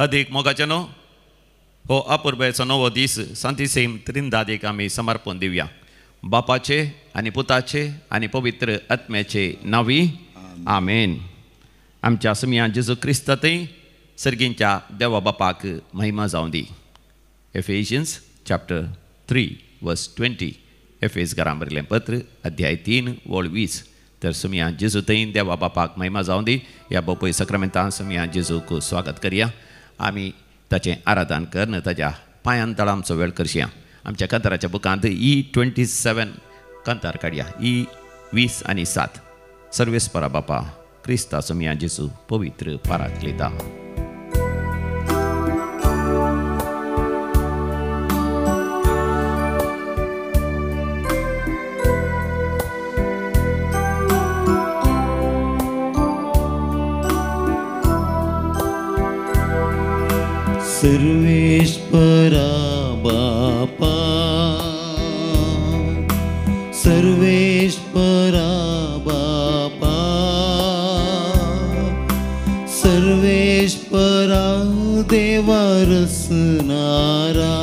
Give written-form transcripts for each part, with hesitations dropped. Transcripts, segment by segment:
अदीक मोगाचें न्हू हो अपुरबायेचो नवो दीस सांतिसेम त्रिंदादीक आमी समर्पण दिवया. बापाचे आनी पुताचे आनी पवित्र आत्म्याचे नांवी आमेन. आमच्या सुमया जेजू क्रिस्तांतय सर्गींच्या देवा बापाक महिमा जावं दी. एफेशियन्स चॅप्टर 3 वर्स 20, एफेस घरां बरयलें पत्र अध्याय 3 वळ 20. तर सुमया जेजू थंय देवा बापाक महिमा जावं दी. ह्या बोपय सक्रमेंतान सुमया जेजूक स्वागत करया. आमी ताचें आराधन करून ताच्या पांयान तळा आमचो वेळ करया. आमच्या कांताराच्या बुकांत E27 कांतार काडया, E20 आनी 7. सर्वेस्परा बापा क्रिस्ता सुमया जेजू पवित्र पाराक्लेता. सर्वेश्वरा बापा, सर्वेश्वरा बापा, सर्वेश्वरा देवा रसनारा,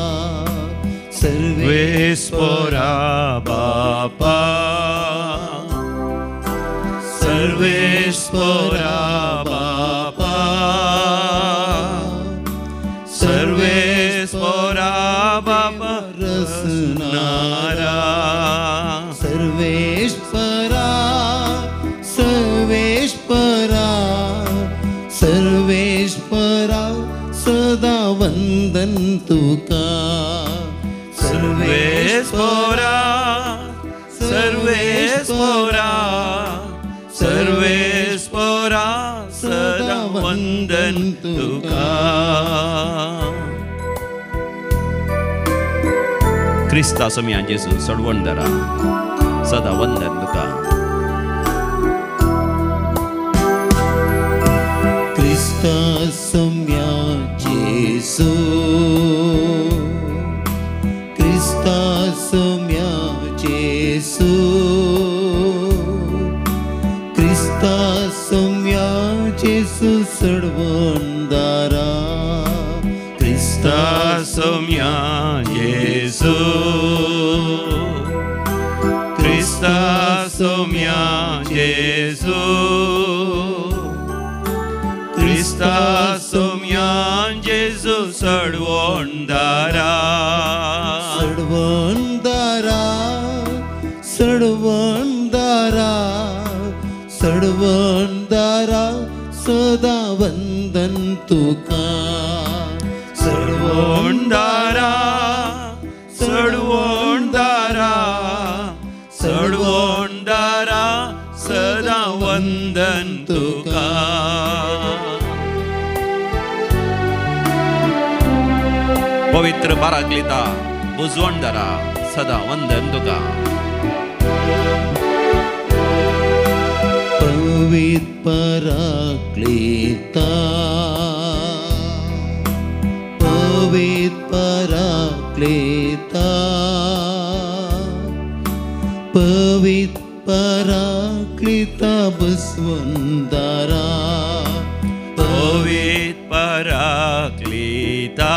सर्वेश्वरा बापा, सर्वेश्वरा बापा, सर्वेश्वरा बाबा रसनारा, सर्वेश्वरा सर्वेश्वरा सर्वेश्वरा सदा वंदन तुका, सर्वेश्वरा सर्वेश्वरा सर्वेश्वरा सदा वंदन तुका. क्रिस्ता सोम्या जेजू सडवणदारा सदा वंदन तुका. क्रिस्ता सोम्या जेजू, क्रिस्ता सोम्या जेजू, क्रिस्ता सोम्या जेजू सडवणदारा, क्रिस्ता सोम्या जेजू, क्रिस्ता सोम्या जेजू, क्रिस्ता सोम्या जेजू सडवणदारा, सडवणदारा सडवणदारा सडवणदारा सदा वंदन तुका, सडवणदारा सडवणदारा सडवणदारा सदा वंदन तुका. पवित्र बाराक्लिता बुजवणदारा सदा वंदन तुका. पवित्र पराक्लिता, पवित्र पराक्लिता, पवित्र पराक्लिता बसवंदारा, पवित्र पराक्लिता,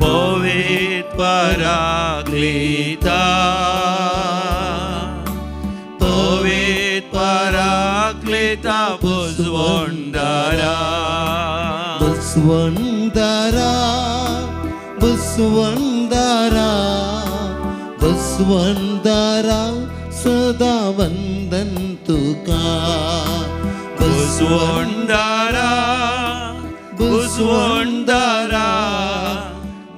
पवित्र पराक्लिता, पवित्र पराक्लिता बसवंदारा, बसवंदारा बसवंदारा बसवंदारा सदा वंदन तुका, बसवंदारा बसवंदारा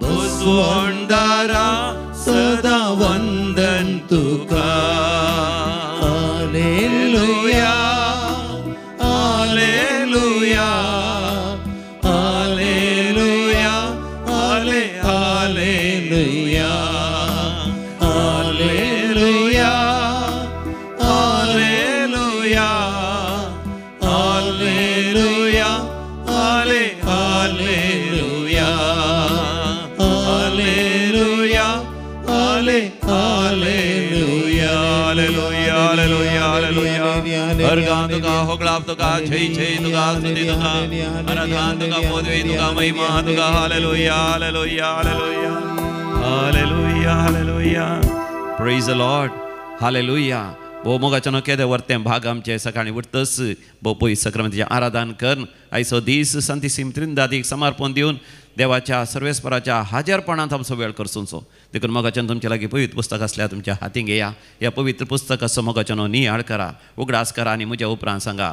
बसवंदारा सदा वंदन तुका. हालेलुया हालेलुया हालेलुया हाले हालेलुया हालेलुया हालेलुया हालेलुया हाले हालेलुया हालेलुया अर्गां तुका होगळाप तुका जय जय तुका स्तुती तुका आराधना तुका पदवी तुका महिमा तुका hallelujah hallelujah hallelujah hallelujah hallelujah praise the Lord hallelujah. भोव मोगाच्यानो केदें वर्तें भाग आमचें सकाळीं उठतच भोव पयस सक्रमतीचें आराधन करून आयचो दीस संतीसीम त्रिंदादीक समर्पण दिवन देवाच्या सर्वेस्पराच्या हाजेरपणांत आमचो वेळ करचो. देखून मोगाच्यान तुमच्या लागीं पवित्र पुस्तक आसल्यार तुमच्या हातीं घेया. ह्या पवित्र पुस्तकाचो मोगाच्यानो नियाळ करा, उगडास करा आनी म्हज्या उपरांत सांगा,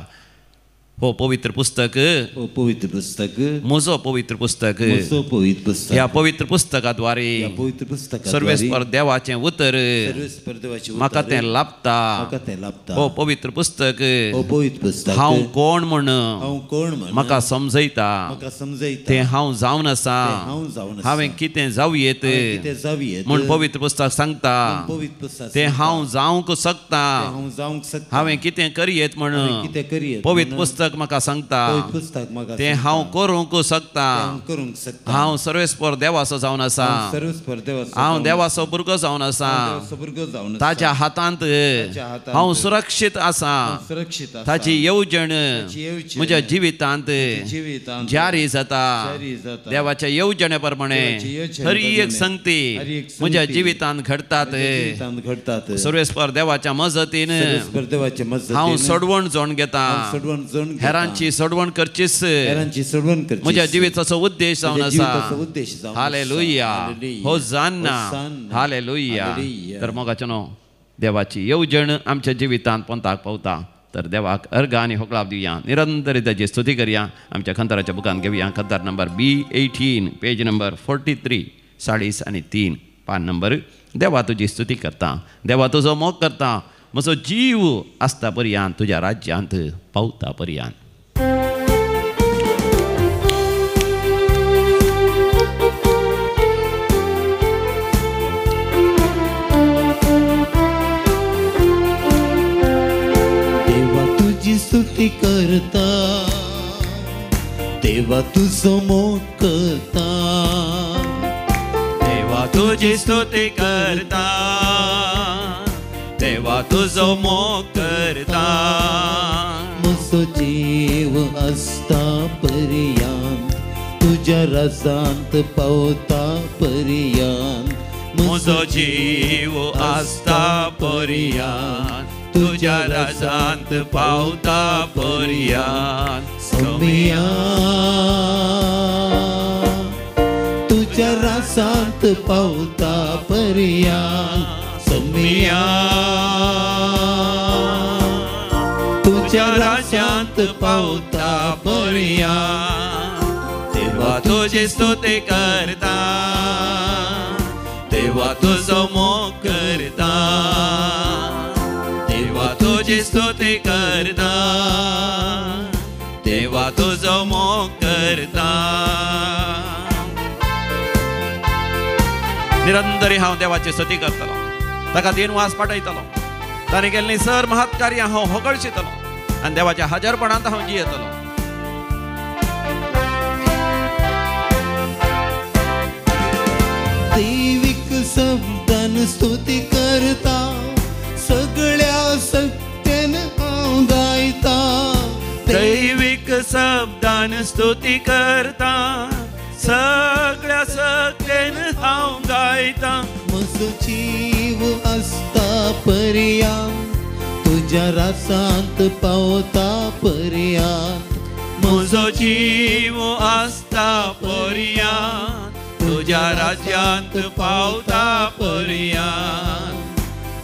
हो पवित्र पुस्तक, हो पवित्र पुस्तक, म्हजो पवित्र पुस्तक, म्हजो पवित्र पुस्तक, ह्या पवित्र पुस्तकाद्वारे, ह्या पवित्र पुस्तकाद्वारे सर्वेस्पर देवाचें उतर, सर्वेस्पर देवाचें उतर म्हाका तें लाभता, म्हाका तें लाभता. हो पवित्र पुस्तक, हो पवित्र पुस्तक, हांव कोण म्हूण, हांव कोण म्हूण म्हाका समजयता, म्हाका समजयता, तें हांव जावन आसा, हांव जावन आसा, हांवें कितें जावं येत, कितें जावं येत म्हूण पवित्र पुस्तक सांगता, पवित्र पुस्तक तें हांव जावंक शकता, हांव जावंक शकता, हांवें कितें करयेत म्हूण कितें करयेत पवित्र पुस्तक म्हाका सांगता, तें हांव करूंक शकता, हांव सर्वेस्पर देवाचो जावन आसा, हांव देवाचो भुरगो जावन आसा, ताच्या हातांत हांव सुरक्षीत आसा, ताची येवजण म्हज्या जिवितांत जारी जाता. देवाच्या येवजणे प्रमाणे हर एक संगती म्हज्या जिवितांत घडटात. सर्वेस्पर देवाच्या मजतीन हांव सोडवण जोण घेता, हेरांची सोडवण करचीच म्हज्या जिविताचो उद्देश जावन आसा. हालेलुया होजान्ना हालेलुया. तर मोगाच्यानो देवाची येवजण आमच्या जिवितांत पंताक पावता. तर देवाक अर्घ आनी होकळाप दिवया, निरंतर ताची स्तुती करया. आमच्या खंतराच्या बुकान घेवया खंतर नंबर B18 page number 43 43 पान नंबर. देवा तुजी स्तुती करता, देवा तुजो मोग करता, म्हजो जीव आसता पर्यंत तुज्या राज्यांत पावता पर्यंत. देवा तुजी स्तुती करता, देवा तुजो मोग करता, देवा तुजी स्तुती करता, देवा तुजो मोग करता, म्हजो जीव आसता पर्यंत तुज्या राजांत पावता पर्यंत, म्हजो जीव आसता पर्यंत तुज्या राजांत पावता पर्यंत. सोमिया तुज्या राजांत पावता पर्यंत, सोमिया तुज्या राज्यांत पावता पर्यंत. देवा तुजी स्तुती करता, देवा तुजो मोग करता, देवा तुजी स्तुती करता, देवा तुजो मोग करता. निरंतरी हांव देवाची स्तुती करतलो, ताका दिन वास पाठयतलो, ताणें केल्लीं सर महत् कार्यां हांव होगळशितलो आनी देवाच्या हाजरपणांत हांव जियेतलो. दैवीक शब्दान स्तुती करता, सगळ्या सत्यान हांव गायता, दैवीक शब्दान स्तुती करता, सगळ्या सत्यान हांव गायता, म्हजो जीव आसता पर्यंत तुज्या राजांत पावता पर्यंत, म्हजो जीव आसता पर्यंत तुज्या राज्यांत पावता पर्यंत.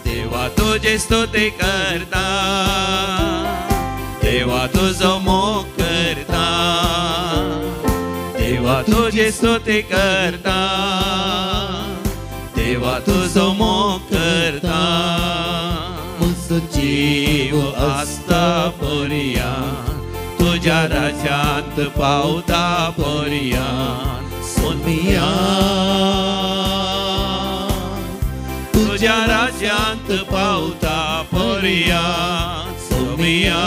देवा तुजी स्तुती करता, देवा तुजो मोग करता, देवा तुजी स्तुती करता, देवा तुजो मोग करता, म्हजो जीव आसता पर्यंत तुज्या राज्यांत पावता पर्यंत. सोमिया तुज्या राज्यांत पावता पर्यंत, सोमिया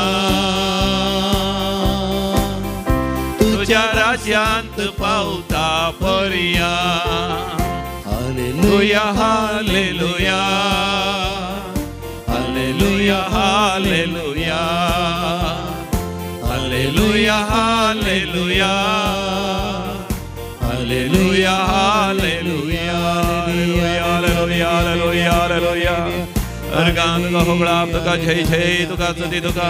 तुज्या राज्यांत पावता पर्यंत. Hallelujah hallelujah hallelujah hallelujah Hallelujah, hallelujah, hallelujah, hallelujah, hallelujah, hallelujah, hallelujah. Organ तुका होगळाप तुका जय जय तुका स्तुती तुका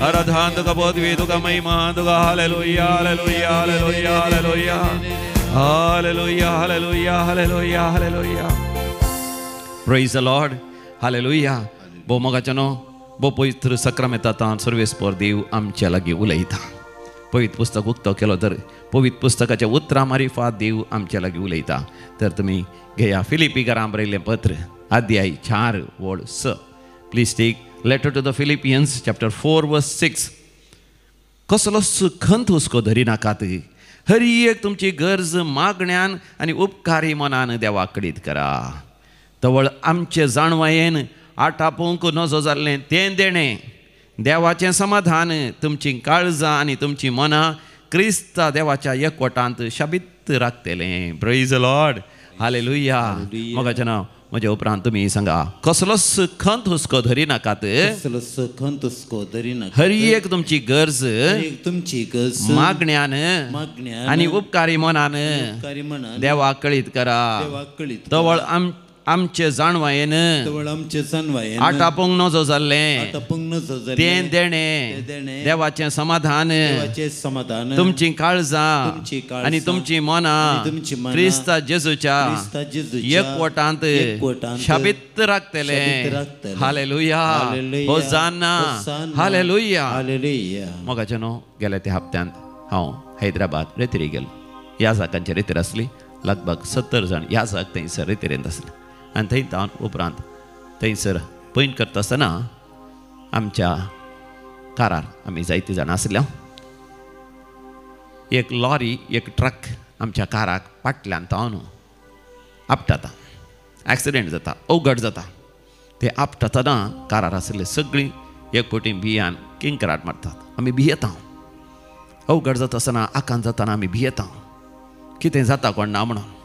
आराधन तुका पदवी तुका महिमा तुका hallelujah, hallelujah, hallelujah, hallelujah, hallelujah, hallelujah, hallelujah, hallelujah. Praise the Lord, hallelujah. भो मोगाच्यानो भो पवित्र सक्रामेंतांत सर्वेस्पर देव आमच्या लागीं उलयता. पवित्र पुस्तक उक्तो केलो तर पवित्र पुस्तकाच्या उतरां मारिफात देव आमच्या लागीं उलयता. तर तुमी घेया फिलिपीकारां बरयल्लें पत्र अध्याय 4 वळ 6. Please take letter to the Philippians chapter 4 verse 6. कसलोच खंत हुस्को धरी नाकात, हर एक तुमची गरज मागण्यान आनी उपकारी मनान देवाक कळीत करा. तवळ आमचे जाणवायेन आटापोवंक नजो जाल्लें तें देणें देवाचें समाधान तुमचीं काळजां आनी तुमचीं मनां क्रिस्ता देवाच्या एकवटांत शाबीत राखतलें. Praise the Lord, hallelujah. मोगाचें नांव म्हज्या उपरांत तुमी सांगा, कसलोच खंत हुस्को धरी नाकात, हर एक तुमची गरज मागण्यान आनी उपकारी मनान देवाक कळीत करा. तवळ आमचे जाणवायेन आटापोवंक नजो जाल्लें तें देणें देवाचें समाधान तुमचीं काळजां आनी तुमचीं मनां क्रिस्ता जेजूच्या एकवटांत शाबीत राखतले. Hallelujah, होजाना, hallelujah. मोगाचें न्हू, गेल्या त्या हप्त्यांत हांव हैदराबाद रेतीर गेलो. ह्या जागांचे रेतीर आसली लगभग 70 जाण ह्या जाग थंयसर रेतीरेंत आसले. आनी थंय तावन उपरांत थंयसर पैन करता आसतना आमच्या कारार आमी जायतीं जाणां आसल्या. एक लॉरी एक ट्रक आमच्या काराक फाटल्यान तावन आपटाता, एक्सिडेंट जाता, अवघड जाता. ते आपटातना कारार आशिल्ले सगळीं एक फावटी भियान किंकराट मारतात. आमी भियेता, अवघड जाता आसतना आकांत जाताना आमी भियेता, कितें जाता कोण ना म्हणून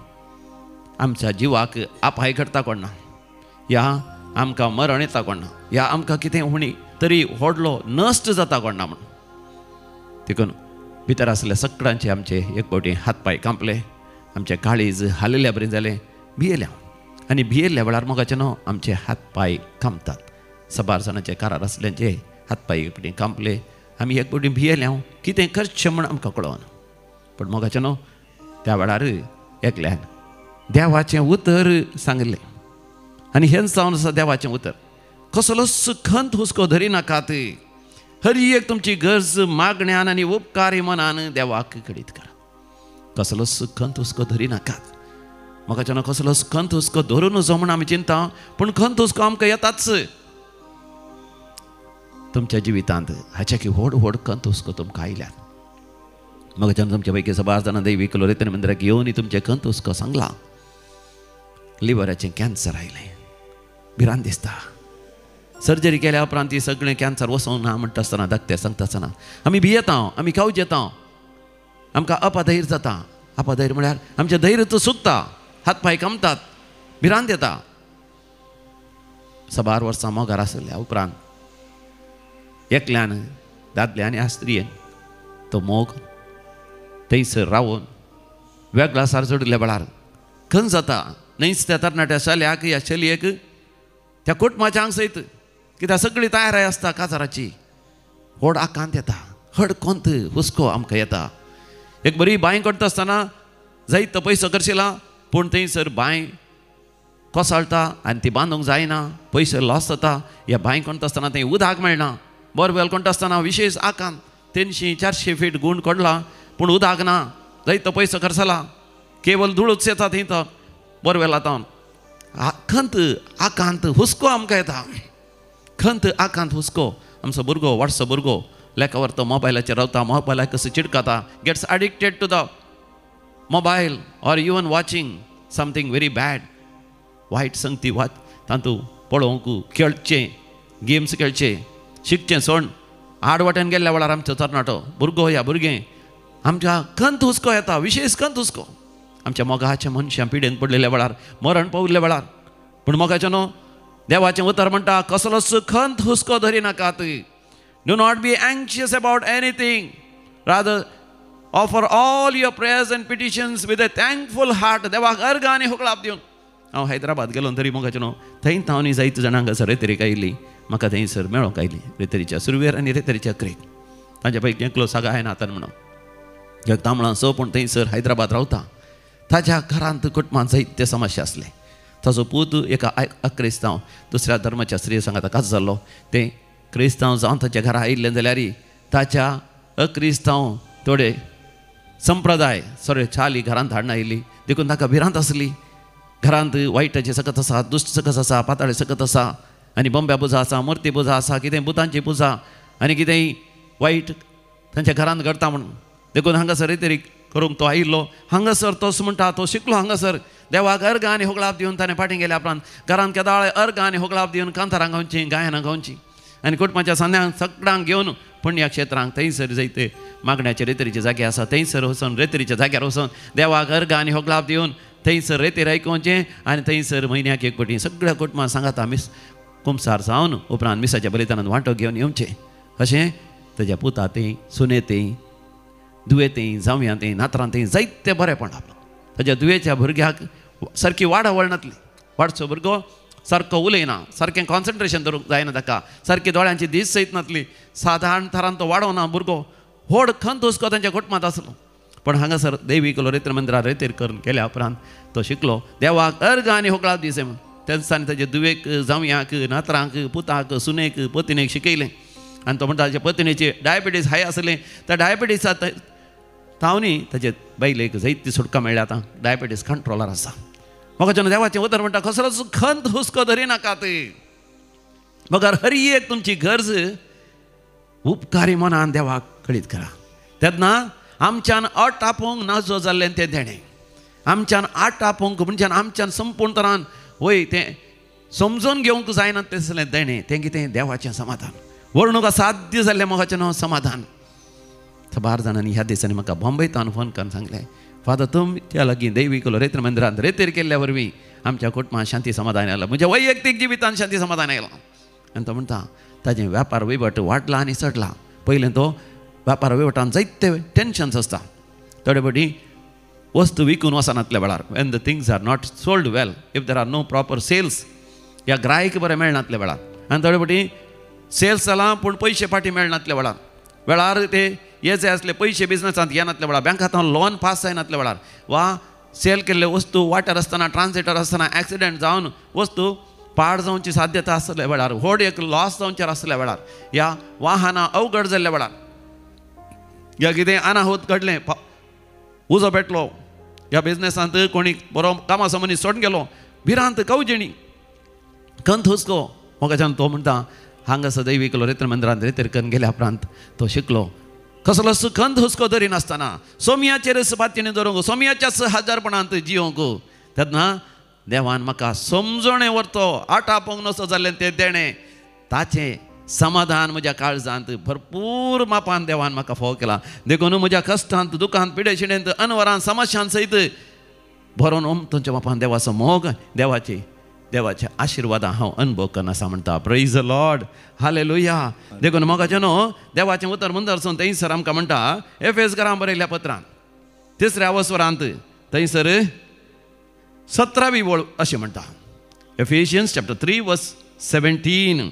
आमच्या जिवाक अपाय घडटा कोण ना, ह्या आमकां मरण येता कोण ना, ह्या आमकां कितें हुणी तरी व्हडलो नश्ट जाता कोण ना म्हणून. देखून भितर आसले सगळ्यांचे आमचे एक फावटी हात पांय कांपले, आमचे काळीज हालयल्या बरें जालें, भियेल्या. आनी भियेल्ल्या वेळार मोगाचें न्हू आमचे हात पांय कांपतात. सबार जाणांचे कारार आसल्यांचे हात पांय एक फावटी कांपले, आमी एक फावटी भियेल्या, कितें करचें म्हूण आमकां कळना. पूण मोगाचें न्हू त्या वेळार एकल्यान देवाचें उतर सांगलें आनी हेंच जावन आसा देवाचें उतर, कसलोच खंत हुस्को धरी नाकात, हर एक तुमची गरज मागण्यान आनी उपकारी मनान देवाक कळीत करा. कसलोच खंत हुस्को धरी नाकात. म्हाका कसलोच खंत हुस्को धरून नजो म्हूण आमी चिंता, पूण खंत हुस्को आमकां येताच. तुमच्या जिवितांत हाच्या की व्हड व्हड खंत हुस्को तुमकां आयल्यात. म्हाका तुमच्या पैकी सबार जाणां दैवी लोरेतन मंदिराक येवन तुमचें खंत हुस्को सांगला. लिवराचें कॅन्सर आयलें, भिरांत दिसता. सर्जरी केल्या उपरांत ती सगळें कॅन्सर वचोंक ना म्हणटा आसतना धाकटे सांगता आसतना आमी भियेता, आमी कावज येता, आमकां अपाधैर्य जाता. अपाधैर्य म्हळ्यार आमचें धैर्य सुकता, हात पांय कामतात, भिरांत येता. सबार वर्सां मोगार आसल्या उपरांत एकल्यान दादल्या आनी स्त्रियेन तो मोग थंयसर रावून वेगळा सार जोडिल्ल्या वेळार खंय जाता न्हयच त्या तरणाट्या चल्याक ह्या चलयेक त्या कुटुंबाच्या आंग सयत कित्याक सगळी तयाराय आसता काजाराची. व्हड आकांत येता, हड कोंत हुस्को आमकां येता. एक बरी बांय करता आसतना जायतो पयसो करशिला, पूण थंयसर बांय कोसळटा आनी ती बांदूंक जायना, पयशे लॉस जाता. ह्या बांय कोणता आसतना थंय उदक मेळना. बोरवेल कोणता आसतना विशेश आकांत 300-400 फीट गूण कोडला पूण उदक ना, जायतो पयसो खर्चला, केवल धुळूच येता थंय तो बोरवेला तावन. खंत आकांत हुस्को आमकां येता, खंत आकांत हुस्को. आमचो भुरगो वाडसो भुरगो लेखावर तो मोबायलाचेर रावता, मोबायलाक कसो चिडकाता, gets addicted to the mobile or even watching something very bad. वायट संगती वाच तातूंत पळोवंक खेळचें, गेम्स खेळचे, शिकचें सोड आड वाटेन गेल्ल्या वेळार आमचो तरणाटो भुरगो ह्या भुरगें आमच्या खंत हुस्को येता, विशेश खंत हुस्को. आमच्या मोगाच्या मनशां पिडेन पडलेल्या वेळार, मरण पाविल्ल्या वेळार. पूण मोगाचें न्हू देवाचें उतर म्हणटा कसलोच खंत हुस्को धरी नाकात. Do not be anxious about anything. Rather offer all your prayers and petitions with a thankful heart. देवाक अर्घ आनी होगळाप दिवन. हांव हैदराबाद गेलो तरी मोगाचें न्हू थंय तावनी जायते जाणांक हांगासर रेतरीक आयिल्ली म्हाका थंयसर मेळोंक आयली रेतरीच्या सुरवेर आनी रेतरीच्या अकरेक. तांच्या पैकी एकलो सागाय नाथन म्हणून एक तांबळांचो पूण थंयसर हैदराबाद रावता. ताज्या घरांत कुटुंबांत जायते समस्या आसले. ताजो पूत एका अक्रिस्तांव दुसऱ्या धर्माच्या स्त्री सांगाता काज जाल्लो. तें क्रिस्तांव जावन ताच्या घरा आयिल्लें जाल्यार ताच्या अक्रिस्तांव थोडे संप्रदाय सगळे चाली घरांत हाडून आयिल्ली देखून ताका भिरांत आसली. घरांत वायटाचें सकत आसा, दुश्ट सकत आसा, पाताळे सकत आसा आनी बंब्या पुजा आसा, मुर्ती पुजा आसा, कितें भुतांची पुजा आनी कितेंय वायट तांच्या घरांत घडटा म्हणून. देखून हांगासर रेतरी करूंक तो आयिल्लो. हांगासर तोच म्हणटा तो शिकलो हांगासर देवाक अर्घ आनी होगळाप दिवन ताणें फाटीं गेल्या उपरांत घरांत केदाळ अर्घ आनी होगळाप दिवन कांतारां गावचीं, गायनां गावचीं आनी कुटुंबाच्या सांद्यांक सगळ्यांक घेवन पुण्यक्षेत्रांक थंयसर जायते मागण्याचे रेतरीचे जागे आसा थंयसर वचून रेतरीच्या जाग्यार वचून देवाक अर्घ आनी होगळाप दिवन थंयसर रेतीर आयकोवचें आनी थंयसर म्हयन्याक एक पटी सगळ्या कुटुंबां सांगाता मिस कुमसार जावन उपरांत मिसाच्या बलिदानान वांटो घेवन येवचें. अशें ताज्या पुता तें सुने तें दुवे तें जावयां तें नातरां तें जायते बरेंपण आपलो. ताज्या दुवेच्या भुरग्याक सारकी वाडावळ नासली. वाडचो भुरगो सारको उलयना, सारकें कॉन्सन्ट्रेशन धरूंक जायना ताका, सारकी दोळ्यांची दीस सयत नासली, सादारण थरान तो वाडोना भुरगो. व्हड खंत हुस्को तांच्या कुटुंबांत आसलो. पण हांगासर देवी रेतर मंदिरार रेतेर करून केल्या उपरांत तो शिकलो देवाक अर्घ आनी होगळाप दिसे म्हूण. तेन्ना ताजे दुवेक जावयांक नातरांक पुताक सुनेक पतिनेक शिकयलें. आनी तो म्हणटा ताजे पतिनेची डायबिटीज हाय आसलें त्या डायबिटीसा तावनी ताजे बायलेक जायती सुटका मेळ्ळ्या. आतां डायबिटीज कंट्रोलार आसा. म्हाका जेन्ना देवाचें उतर म्हणटा कसलोच खंत हुस्को धरिनाकात, मगर हर एक तुमची गरज उपकारी मनान देवाक कळीत करा. तेन्ना आमच्यान अट आपोवंक नाजो जाल्लें तें देणें, आमच्यान आट आपोवंक म्हणजे आमच्यान संपूर्ण तरान वय तें समजून घेवंक जायना तसलें देणें तें कितें देवाचें समाधान वर्णूक असाध्य जाल्लें मोगाचें न्हू समाधान. साबार जाणांनी ह्या दिसांनी म्हाका बॉम्बेतान फोन करून सांगलें, फादर तुमच्या लागीं देवी रेत्र मंदिरांत रेतेर केल्ल्या वरवीं आमच्या कुटुंबांत शांती समाधान आयलां, म्हज्या वैयक्तीक जिवितांत शांती समाधान आयलां. आनी तो म्हणटा ताजें व्यापार वहिवट वाडला आनी चडला. पयलें तो व्यापार वहिवटान जायते टेंशन्स आसता. थोडे फावटी वस्तू विकून वचनातल्या वेळार, when the things are not sold well, if there are no proper sales, या ग्राहक बरें मेळनातल्या वेळार. आनी थोडे फावटी सेल्स जाला पूण पयशे फाटीं मेळनातल्या वेळार, वेळार ते ये जे आसले पयशे बिजनसांत येनातल्या वेळार, बँकांत लोन पास जायनातल्या वेळार, वा सेल केल्ले वस्तू वाटर आसतना ट्रान्सिटर आसतना एक्सिडंट जावन वस्तू पाड जावची साध्यता आसल्या वेळार, व्हड एक लॉस जावचेर आसल्या वेळार, ह्या वाहनां अवघड जाल्ल्या वेळार, या कितें अनाहूत घडलें, उजो पेटलो, ह्या बिजनसांत कोणी बरो कामाचो मनीस सोडून गेलो, भिरांत कवजेणी खंत हुस्को. मोगाच्यान तो म्हणटा हांगासर दैवीक रेत्र मंदिरांत रेतर करून गेल्या उपरांत तो शिकलो कसलोच खंत हुस्को धरिनासतना सोम्याचेरच पातयेन धरूंक, सोम्याच्याच हजारपणांत जियोंक. तेन्ना देवान म्हाका समजणें व्हरतो आठ आपोवंक नसो जाल्लें तें देणें ताचें समाधान म्हज्या काळजांत भरपूर मापान देवान म्हाका फोव केला. देखून म्हज्या कश्टांत दुखांत पिडेशिणेंत अनवरान समस्यान सयत भरोन ओमतोंच्या मापान देवाचो मोग देवाची देवाच्या आशिर्वादां हांव अनुभव करना आसा म्हणटा. प्रेज the Lord, hallelujah. देखून मोगाचें न्हू देवाचें उतर मुंदरसून थंयसर आमकां म्हणटा एफेसकरां बरयल्ल्या पत्रान तिसऱ्या वसवरांत थंयसर 17वी वळ अशें म्हणटा, एफेशियन्स चॅप्टर 3 वर्स 17,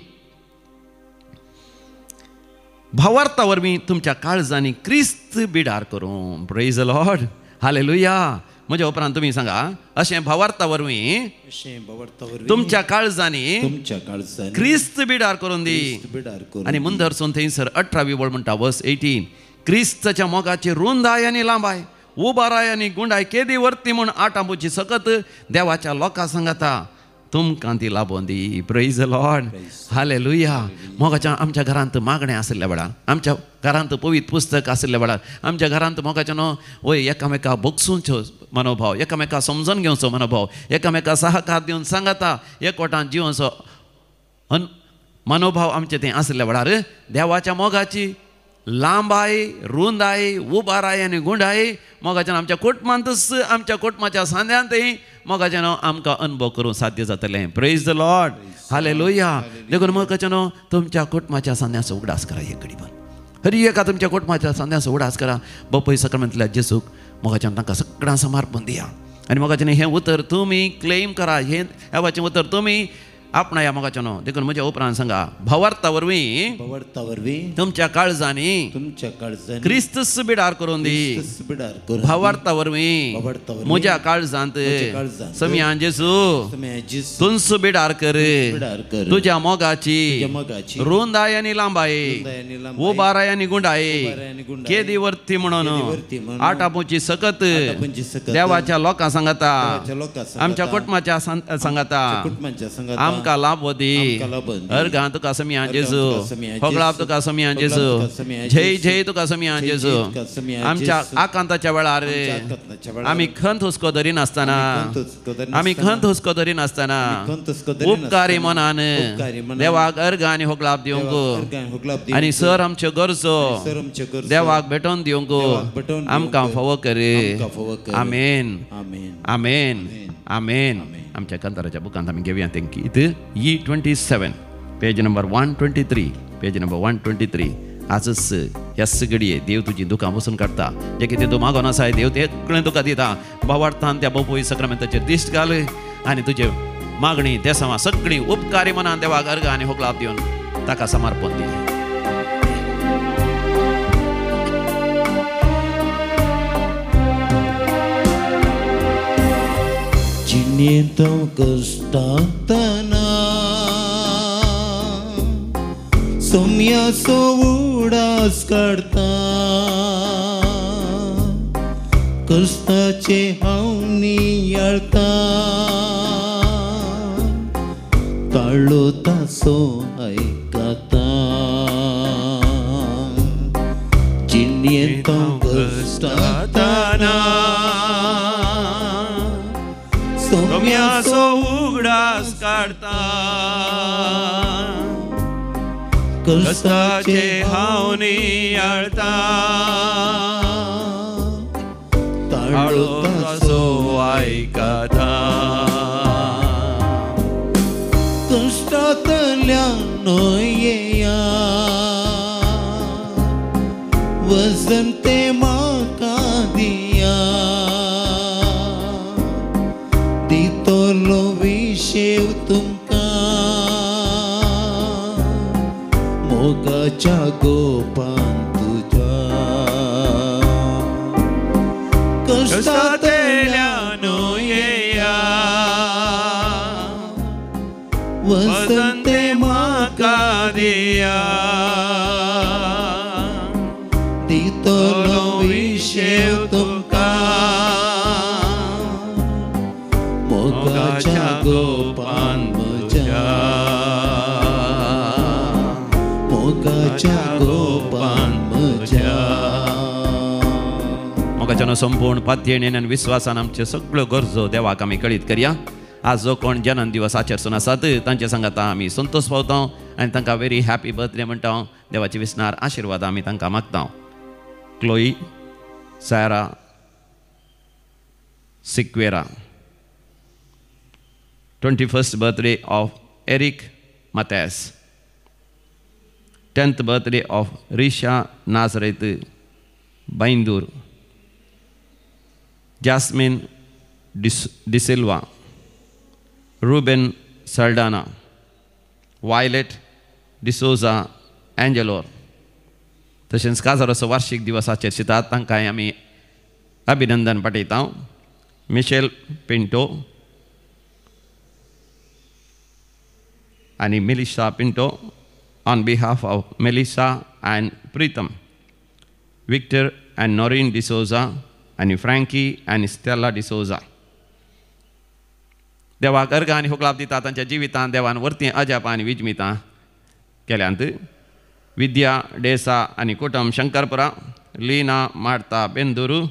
भावार्था वरवीं तुमच्या काळजांनी क्रिस्त बिडार करूं. प्रेज the Lord, hallelujah. म्हज्या उपरांत तुमी सांगा, अशें भावार्था वरवीं तुमच्या काळजांनी क्रिस्त बिडार करून दी. आनी मुंदरसून थंयसर 18वी वळ म्हणटा वर्स 18, क्रिस्ताच्या मोगाची रुंदाय आनी लांबाय, उबाराय आनी गुंडाय केदी वर्ती म्हूण आटांबूची सकत देवाच्या लोकां सांगाता तुमकां ती लाबोवन दी. प्रेज the Lord, hallelujah. मोगाच्या आमच्या घरांत मागणें आशिल्ल्या वेळार, आमच्या घरांत पवित्र पुस्तक आशिल्ल्या वेळार, आमच्या घरांत मोगाच्या न्हू वय एकामेका भोगसूंचो मनोभाव, एकामेका समजून घेवचो मनोभाव, एकामेका सहकार दिवन सांगाता एकवटान जिवनचो मनोभाव आमचे तें आशिल्ल्या वेळार देवाच्या मोगाची लांबाय, रुंदाय, उबाराय आनी गुंडाय मोगाच्यान आमच्या कुटुंबांतच आमच्या कुटुंबाच्या सांद्यांतय मोगाच्यान आमकां अनुभव करूंक साध्य जातलें. प्रेज the Lord, hallelujah. देखून मोगाच्यान तुमच्या कुटुंबाच्या सांद्याचो उगडास करा एक घडीभर. हरी एका तुमच्या कुटुंबाच्या संध्याचो उडास करा. बापूय सक्रमेंतल्या जेसूक मोगाच्यान तांकां सगळ्यां समर्पण दिया आनी मोगाच्यान हें उतर तुमी क्लेम करा, हें देवाचें उतर तुमी आपणाया मोगाच्यानो. देखून म्हज्या उपरांत सांगा, भावार्था वरवीं तुमच्या काळजांनी क्रिस्तूस बिडार करून दी. भावार्था वरवीं म्हज्या काळजांत समियान जेसू तुंस बिडार कर, तुज्या मोगाची रुंदाय आनी लांबाय, उबाराय आनी गुंडाय, केदी वर्ती म्हणून आटापुची सकत देवाच्या लोकां सांगता, आमच्या कुटुंबाच्या सांगता, आमकां लाभ दी. अर्घां तुका समियान जेजू, होगळाप तुका समियान जेजू, जय जय तुका समियान जेजू. आमच्या आकांताच्या वेळार आमी खंत हुस्को धरिनासतना, आमी खंत हुस्को धरिनासतना उपकारी मनान देवाक अर्घां आनी होगळाप दिवंक आनी सर आमच्यो गरजो देवाक भेटोवन दिवंक आमकां फावो कर. आमेन, आमेन, आमेन. आमच्या कांताराच्या बुकांत आमी घेवया तें गीत E27, page number 123, page number 123. आजच ह्याच घडये देव तुजी दुकां बसून काडटा. जे कितें तूं मागोन आसाय देव ते सगळें तुका दिता. भावार्थान त्या बापूय सक्रमेंताचेर दिश्ट घाल आनी तुजे मागणी देसांवां सगळीं उपकारी मनान देवाक अर्घां आनी होगळाप दिवन ताका समर्पण दी. जिणेंत कश्टांतना सोम्याचो उडास काडटा, कश्टाचे हांव नियाळता, ताळो तासो आयकता. जिणेंत कश्टांतना सोम्याचो उगडास काडता, कश्टाचे हांव नियाळता, ताळो तासो आयकता. कश्टांतल्या न्हंयेया वजन ते म्हाका दिया, दितलो विशेव तुमकां मोगाच्या गोपान तुज्या. कश्टांतल्या न्हंयेया वजन ते म्हाका दिया, दितलो विशेव तुमकां मोगाच्या गोपान म्हज्या, मोगाच्या गोपान म्हज्या. मोगाच्यानो संपूर्ण पातयेन आनी विस्वासान आमच्यो सगळ्यो गरजो देवाक आमी कळीत करया. आज जो कोण जन्म दिवस आचरसून आसात तांचे सांगाता आमी संतोष पावता आनी तांकां व्हेरी हॅपी बर्थडे म्हणटा. देवाचे विसनार आशिर्वाद आमी तांकां मागता. Chloe Sara Sequeira, 21st birthday of Eric Mathias, 10th birthday of Risha Nazareth Baindur, Jasmine D'Silva, Ruben Saldana, Violet D'Souza Angelor. तशेंच काजाराचो वार्षिक दिवसाचेर शितात तांकां आमी अभिनंदन पाठयता. मिशेल पिंटो आनी Melissa Pinto on behalf of Melissa and Pritam, Victor and Noreen D'Souza आनी फ्रँकी आनी Stella D'Souza. देवाक अर्घां आनी होगळाप दिता तांच्या जिवितांत देवान वरतीं अजापां आनी विजमितां केल्यांत. विद्या डेसा आनी कुटुंब Shankarpura, Leena Martha Benduru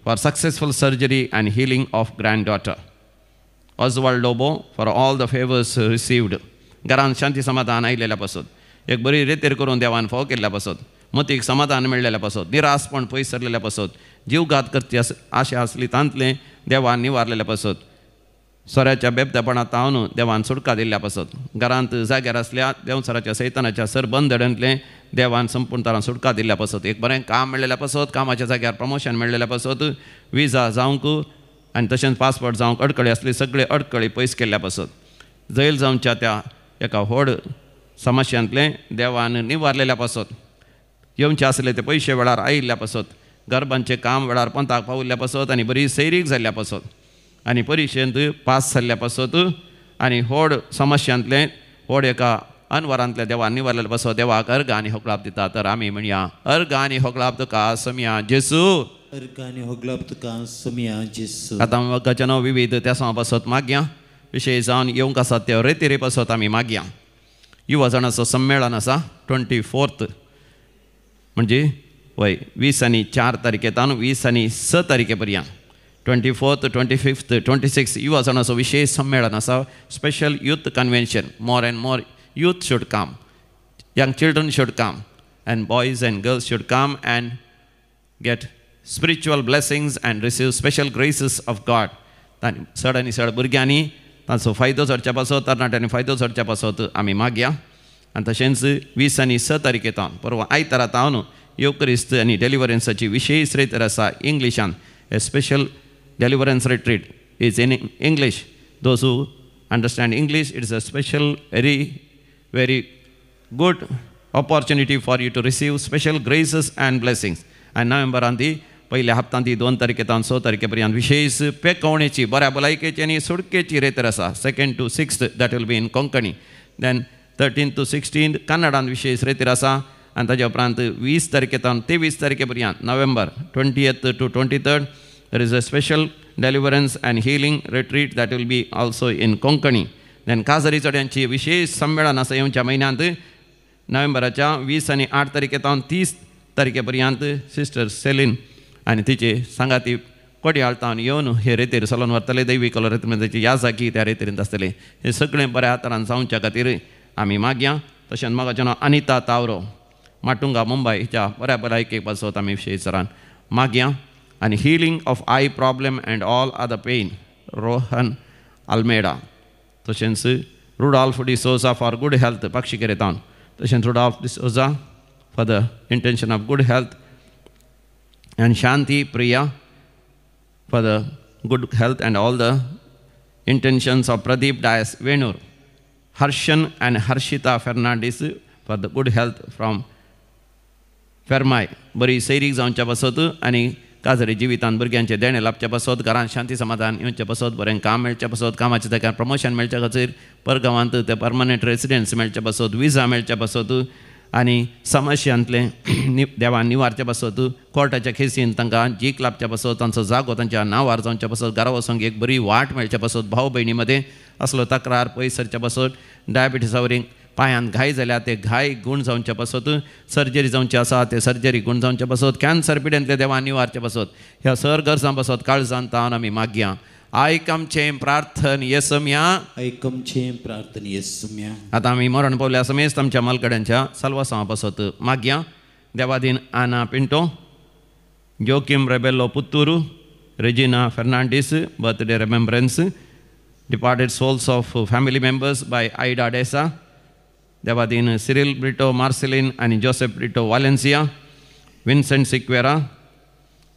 for successful surgery and healing of granddaughter, Oswald Lobo for all the favours received. घरांत शांती समाधान आयिल्ल्या पासत, एक बरी रेतेर करून देवान फाव केल्ल्या पासत, मतीक समाधान मेळ्ळेल्या पासत, निरासपण पयस सरलेल्या पासत, जीवघात करची आशा आसली तांतलें देवान निवारलेल्या पासत, सोऱ्याच्या बेबदेपणांत तावन देवान सुटका दिल्ल्या पासत, घरांत जाग्यार आसल्या देवसराच्या सैतानाच्या सरबंद देवान संपूर्ण तरान सुटका दिल्ल्या पासत, एक बरें काम मेळ्ळेल्या पासत, कामाच्या जाग्यार प्रमोशन मेळ्ळेल्या पासत, विजा जावंक आनी तशेंच पासपोर्ट जावंक अडकळी आसली सगळे अडकळी पयस केल्ल्या पासत, जैल जावच्या त्या एका व्हड समस्यांतलें देवान निवारलेल्या पासत, येवचे आसले ते पयशे वेळार आयिल्ल्या पासत, गर्भांचें काम वेळार पंताक पाविल्ल्या पासत आनी बरी सैरीक जाल्ल्या पासत आनी परिक्षेंत पास जाल्ल्या पासत आनी व्हड समस्यांतलें व्हड एका अनवरांतल्या देवान निवारलेल्या पासत देवाक अर्घ आनी होगळाप दिता. तर आमी म्हणया, अर्घ आनी होगळाप तुका समिया जेसू, अर्घ आनी होगळाप तुका समिया जेसू. आतां वग्गाच्या नांव विविध त्या पासत मागया, विशय जावन येवंक आसात त्या रेतिरे पासत आमी मागया. युवा जाणाचो संमेळन आसा 24 म्हणजे वय 20 आनी 4 तारखेतान 20 आनी 6 तारखे पर्यंत 24, 25, 26 युवा जाणाचो विशेष संमेळन आसा. Special youth convention. More and more youth should come, young children should come and boys and girls should come and get spiritual blessings and receive special graces of God. तांणी चड आनी चड भुरग्यांनी तांचो फायदो जोडच्या पासत, तरणाट्यांनी फायदो जोडच्या पासत आमी मागया. आनी तशेंच 20 आनी 6 तारखे तावन परवा आयतारा तावन येवक्रिस्त आनी डेलिवरन्साची विशेष रेतर आसा इंग्लिशान. A special deliverance retreat is in English. Those who understand English, it's a special very very good opportunity for you to receive special graces and blessings. आनी नोव्हेंबरान ती पयल्या हप्तान ती 2 तारखे तावन 6 तारखे पर्यंत विशेष पेकवणेची बऱ्या भलायकेची आनी सुटकेची रेतर आसा. 2nd to 6th that will be in Konkani. Then 13 to 16 कन्नडान विशेष रेतीर आसा. आनी ताज्या उपरांत 20 तारखे तावन 23 तारखे पर्यंत November 20th to 23rd there is a special deliverance and healing retreat that will be also in Konkani. Then काजरी चड्यांची विशेष संमेळन आसा येवच्या म्हयन्यांत नोव्हेंबराच्या 20 आनी 8 तारखे तावन 30 तारखे पर्यंत सिस्टर सेलीन आनी तिचे सांगाती कोडयाळ तावन येवन हे रेतीर चलोवन व्हरतले. दैवी कलर ताची याजाकी त्या रेतीरींत आसतले. हे सगळें बऱ्या तरान जावच्या खातीर आमी मागया. तशेंच म्हाका नांव अनिता तावरो माटुंगा मुंबय हिच्या बऱ्या भलायकेक पासत आमी विशेष तरान मागया. आनी healing of eye problem and all other pain Rohan Almeida. तशेंच Rudolph D'Souza for good health Pakshikere तावन. तशेंच Rudolph D'Souza for the intention of good health and Shanti Priya for the good health and all the intentions of Pradeep Dias Venur. Harshan and Harshita Fernandes for the good health from Fermai. बरी सैरीक जावच्या पासत आनी काजरी जिवितान भुरग्यांचें देणें लाबच्या पासत, घरांत शांती समाधान येवच्या पासत, बरें काम मेळच्या पासत, कामाच्या जाग्यार प्रमोशन मेळच्या खातीर, परगांवांत ते परमनंट रेसिडन्स मेळच्या पासत, विजा मेळच्या पासत आनी समस्यांतलें देवान निवारच्या पासत, कोर्टाच्या केसीन तांकां जीक लाबच्या पासत, तांचो जागो तांच्या नांवार जावच्या पासत, घरा वचोंक एक बरी वाट मेळच्या पासत, भाव भयणी मदें असलो तक्रार पयस सरच्या पासत, डायबिटीसा वरी पांयांत घाय जाल्या ते घाय गूण जावच्या पासत, सर्जरी जावची आसा ते सर्जरी गूण जावच्या पासत, कॅन्सर पिडेंतले देवान निवारच्या पासत, ह्या सर गरजां पासत काळजान तावन आमी मागया. आयक आमचें प्रार्थन येसम्या, आयक आमचें प्रार्थन येसम्या. आतां आमी मरण पावल्या समेस्त आमच्या मालकड्यांच्या साल्वासांवा पासत मागया. देवादीन Ana Pinto, Joaquim Rebelo Puttur, Regina Fernandes birthday remembrance, departed souls of family members by Ida Desa, Devadin Cyril Brito Marceline आनी Joseph Brito Valencia, Vincent Sequeira,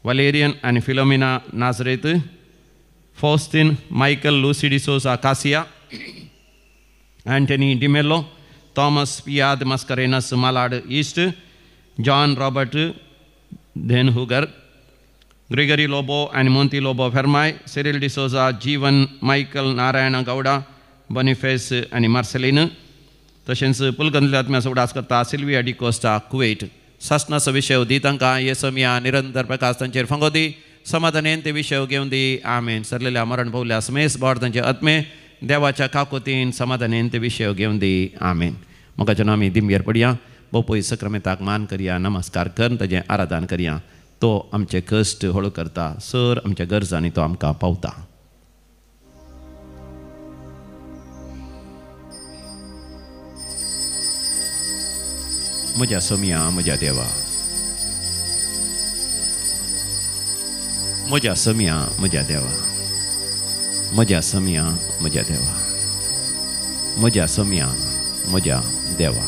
Valerian आनी Philomena Nazareth, Faustin Michael Lucy D'Souza Cassia, Antony D'Mello, Thomas Piyad Mascarenhas Malad East, John Robert Dhenhugar, Gregory Lobo आनी Monty Lobo Fermai, Cyril D'Souza, Jeevan Michael Narayana Gowda, Boniface आनी Marceline. तशेंच पुलगंतल्या आत्म्याचो उडास करता Sylvia D'Costa Kuwait. सासनाचो विशय दी तांकां येसमिया निरंतर प्रकाश तांचेर फांगो दी, समाधानेन ते विशय घेवन दी. आमेन. सरलेल्या मरण पावल्या समेस बोड तांचे आत्मे देवाच्या काकोतीन समाधानेन ते विशय घेवन दी. आमेन. म्हाका आमी दिमगेर पडया, बोपय सक्रमेताक मान करया, नमस्कार कर, ताजें आराधन करया. तो आमचे कश्ट हळू करता, सर आमच्या गरजांनी तो आमकां पावता. म्हज्या सोमया म्हज्या देवा, म्हज्या सोमया म्हज्या देवा, म्हज्या सम्या म्हज्या देवा, म्हज्या सम्या म्हज्या देवा.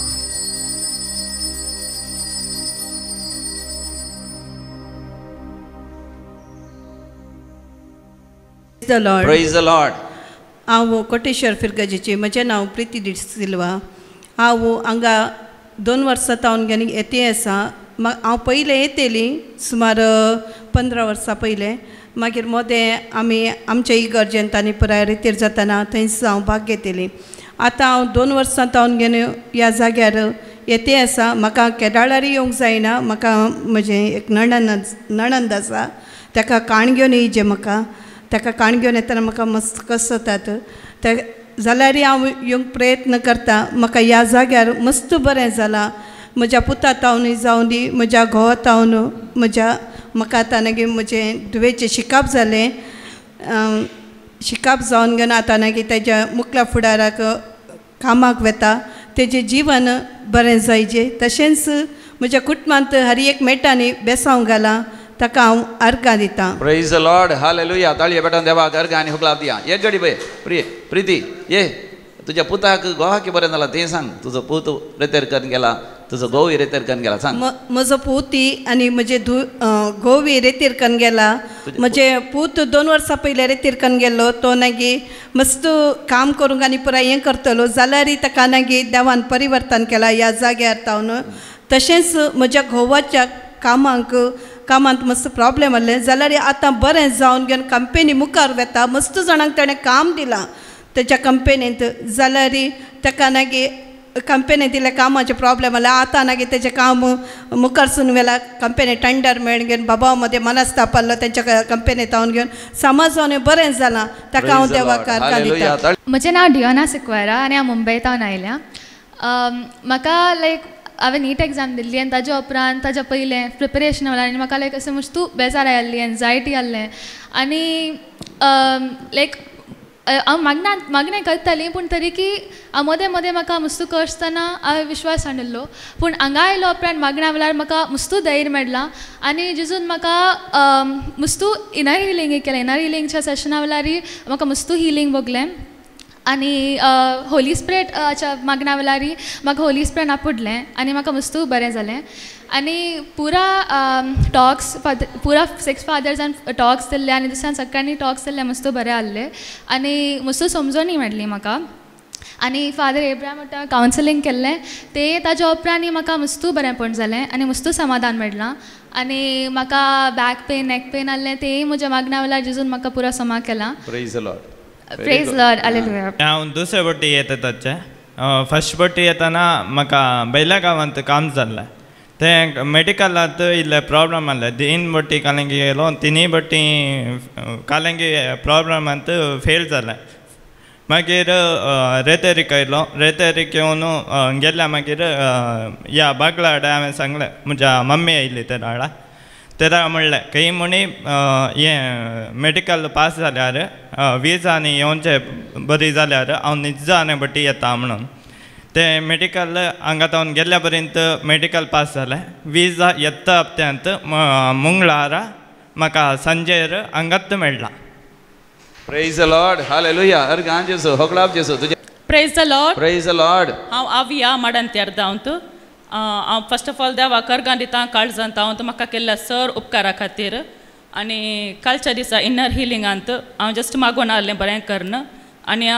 The Lord. Praise the Lord. हांव कोटेश्वर फिरगजेचे, म्हजें नांव प्रिती डिसिल्वा. हांव हांगा 2 वर्सां तावन घेवन येते आसा. हांव पयलें येतली सुमार 15 वर्सां पयलें. मागीर मोदें आमी आमच्या इगर्जेंत आनी पुराय रितीर जाताना थंयच हांव भाग घेतली. आतां हांव 2 वर्सां तावन घेवन ह्या जाग्यार येते आसा. म्हाका केदाळारी येवंक जायना. म्हाका म्हजें एक नणंद आसा, ताका काण घेवन येयचे. म्हाका ताका काण घेवन येतना म्हाका मस्त कस जातात. ते जाल्यार हांव येवंक प्रयत्न करता. म्हाका ह्या जाग्यार मस्त बरें जालां. म्हज्या पुता तावनूय जावं दी, म्हज्या घोवा तावन, म्हज्या म्हाका आतां मागीर म्हजें धुवेचें शिकाप जालें. शिकाप जावन घेवन आतां मागीर तेज्या मुखल्या फुडाराक कामाक वेता. तेजें जिवन बरें जायचें. तशेंच म्हज्या कुटुंबांत हर एक मेटांनी बेसांव घालां, ताका हांव अर्गां दितां. Praise the Lord. Hallelujah. ताळये पेटोवन देवाक अर्गां आनी हुकलाप दिया. एक घडी पळय प्रिय प्रिती, ये तुज्या पुताक घोवाक बरें जालां तें सांग. तुजो पूत रेतेर करून गेला, तुजो घोवूय रेतेर करून गेला, सांग. म्हजो पूत आनी म्हजे घोवूय रेतीर करून गेला. म्हजे पूत 2 वर्सां पयलीं रेतीर करून गेल्लो. तो मागीर मस्त काम करूंक आनी पुराय हें करतलो जाल्यार ताका मागीर देवान परिवर्तन केलां ह्या जाग्यार तावन. तशेंच म्हज्या घोवाच्या कामांत मस्त प्रॉब्लेम आसलें जाल्यार आतां बरें जावन घेवन कंपनी मुखार वेता. मस्त जाणांक ताणें काम दिलां तेच्या कंपनींत. जाल्यार ताका मागीर कंपनी दिल्या कामाचें प्रॉब्लेम आसलें. आतां मागीर तेजें काम मुखारसून वेला. कंपनी टेंडर मेळून घेवन बाबा मदें मनस्ताप आसलो तेंच्या कंपनी तावन घेवन समाज जावन बरें जालां. ताका हांव देवाक अर्गां दितां. म्हजें नांव डियोना सिक्वेरा आनी हांव मुंबय तावन आयल्या. म्हाका लायक हांवें नीट एग्जाम दिल्ली आनी ताज्या उपरांत ताज्या पयलें प्रिपरेशन वेळार आनी म्हाका लायक अशें मस्तू बेजार आयिल्ली, एन्जायटी आसलें आनी लायक हांव मागणें करतालीं पूण तरी की हांव मदें मदें म्हाका मस्तू करतना हांवें विश्वास हाडिल्लो. पूण हांगा आयलो उपरांत मागण्या वेळार म्हाका मस्तू धैर्य मेळ्ळां आनी जेजून म्हाका मस्तू इनर हिलींग केलें. इनर हिलींगच्या सेशना वेळारय म्हाका मस्तू हिलींग भोगलें आनी होली स्पिरिटाच्या मागण्या वेळारय म्हाका होली स्पिरिट आपुडलें आनी म्हाका मस्तू बरें जालें. आनी पुरा टॉक्स पुरा 6 फादर्सान टॉक्स दिल्ले आनी दुसऱ्यान सगळ्यांनी टॉक्स दिल्ले, मस्तू बरें आहले आनी मस्तू समजोनी मेळ्ळी म्हाका. आनी फादर एब्राहम कावन्सिलींग केल्लें तें ताज्या उपरांत म्हाका मस्तू बरेंपण जालें आनी मस्तू समाधान मेळ्ळां. आनी म्हाका बॅक पेन नेक पेन आहलें तेंय म्हज्या मागण्या वेळार जेजून म्हाका पुरा समा केलां. Praise the Lord. Praise Lord. Hallelujah. हांव दुसरे बोटी येता ताचे फर्स्ट बोटी येतना म्हाका बैल्या गांवांत काम जाल्लें. तें मेडिकलांत इल्लें प्रॉब्लम आसलें. 3 बोटी कालंगी गेलो, 3 बोटी कालंगी प्रॉब्लमांत फेल जालें. मागीर रेतेरीक आयलो. रेतेरीक येवन गेल्या मागीर ह्या बागलाडा हांवें सांगलें, म्हज्या मम्मी आयली ते डाळा तेदा म्हणलें खंय म्हणी हें मेडिकल पास जाल्यार विजा आनी येवचें बरी जाल्यार हांव निज्जा आनी बटी येता म्हणून. तें मेडिकल हांगा तावन गेल्ल्या पर्यंत मेडिकल पास जालें. विजा येता हप्त्यांत मंगळारा म्हाका सांजेर हांगाच मेळ्ळा. Praise the Lord. Hallelujah. अर्गां जेजू, होगळाप जेजू. तुजें Praise the Lord. Praise the Lord. हांव आविया माडंत्यार धांवत. हांव फर्स्ट ऑफ ऑल देवाक अर्गां दितां काळजांत हांव म्हाका केल्ल्या सर उपकारा खातीर. आनी कालच्या दिसा इनर हिलिंगांत हांव जस्ट मागून आहलें बरें करन आनी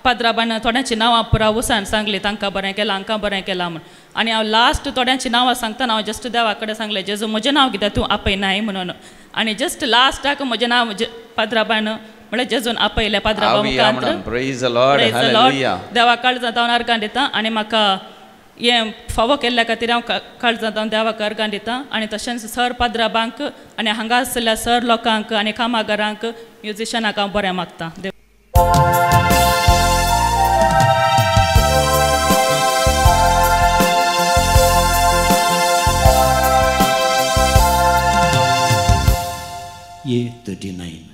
पाद्राबान थोड्यांची नांवां पुरा वसान सांगली, तांकां बरें केलां हांकां बरें केलां म्हूण. आनी हांव लास्ट थोड्यांची नांवां सांगतना हांव जस्ट देवा कडेन सांगलें, जेजू म्हजें नांव कित्याक तूं आपयनाय म्हणून. आनी जस्ट लास्टाक म्हजें नांव पाद्राबान म्हळ्यार जेजून आपयलें पाद्राबा मुखार. Praise the Lord. Hallelujah. देवा काळजांत हांव अर्गां दितां आनी म्हाका हें फावो केल्ल्या खातीर हांव काळजांत हांव देवाक अर्गां दितां. आनी तशेंच सर पाद्राबांक आनी हांगा आसल्या सर लोकांक आनी कामागारांक म्युजिशनाक हांव बरें मागतां. A 39.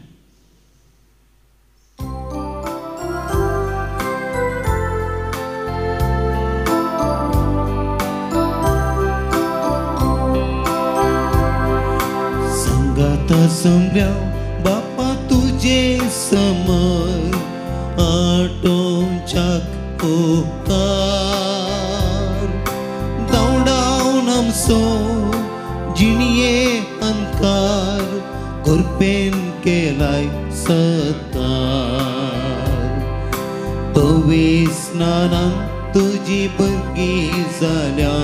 संगाता संब्या बापा तुझ्या तुजे समर आटोवच्याक उपकार धांवडावन आमचो जिणये अंकार कृपेन केलाय सत्कार पवित्र स्नानान तुजी भरगी जाल्या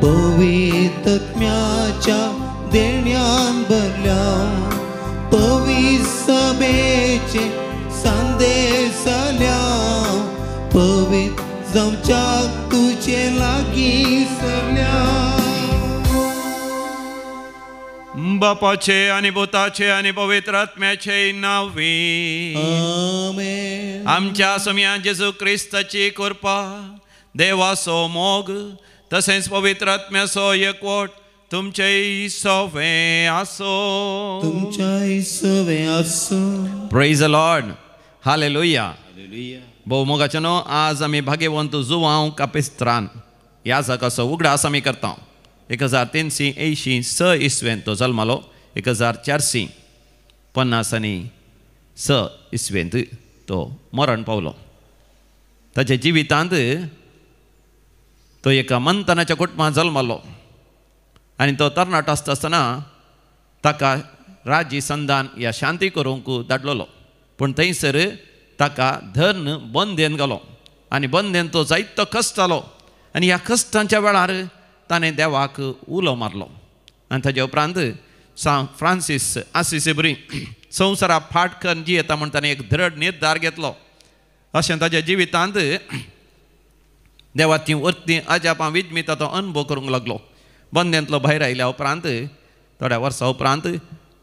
पवित्र आत्म्याच्या देण्यान भरल्या पवित्र सभेचे संदेश जाल्या पवित्र जावच्याक तुजे लागीं सरल्या. बापाचे आनी पुताचे आनी पवित्र आत्म्याचे नांवी आमेन. आमच्या सोम्या जेजू क्रिस्ताची कृपा, देवाचो मोग तसेंच पवित्र आत्म्याचो एकवट तुमचेय सवें आसो. तुमच्याय सवें आसूं. Praise the Lord. Hallelujah. भोव मोगाचे न्हू, आज आमी भाग्यवंत जुवांव कापिस्त्रान ह्या जागाचो उगडास आमी करता. 1386 इसवेंत तो जल्मालो, 1456 इसवेंत तो मरण पावलो. ताच्या जिवितांत तो एका मंतनाच्या कुटुंबांत जल्मालो आनी तो तरणाटो आसता आसतना ताका राजी संदान ह्या शांती करूंक धाडलेलो, पूण थंयसर ताका धर्न बंदेन घालो आनी बंदेन तो जायतो कश्टालो आनी ह्या कश्टांच्या वेळार ताणें देवाक उलो मारलो आनी ताजे उपरांत सांत फ्रांसीस आसिसी बरी संवसारा फाट करून जियेता म्हूण ताणें एक दृढ निर्धार घेतलो. अशें ताज्या जिवितांत देवा ती वरती अजापां विजमिता तो अनुभव करूंक लागलो. बंदेंतलो भायर आयल्या उपरांत थोड्या वर्सां उपरांत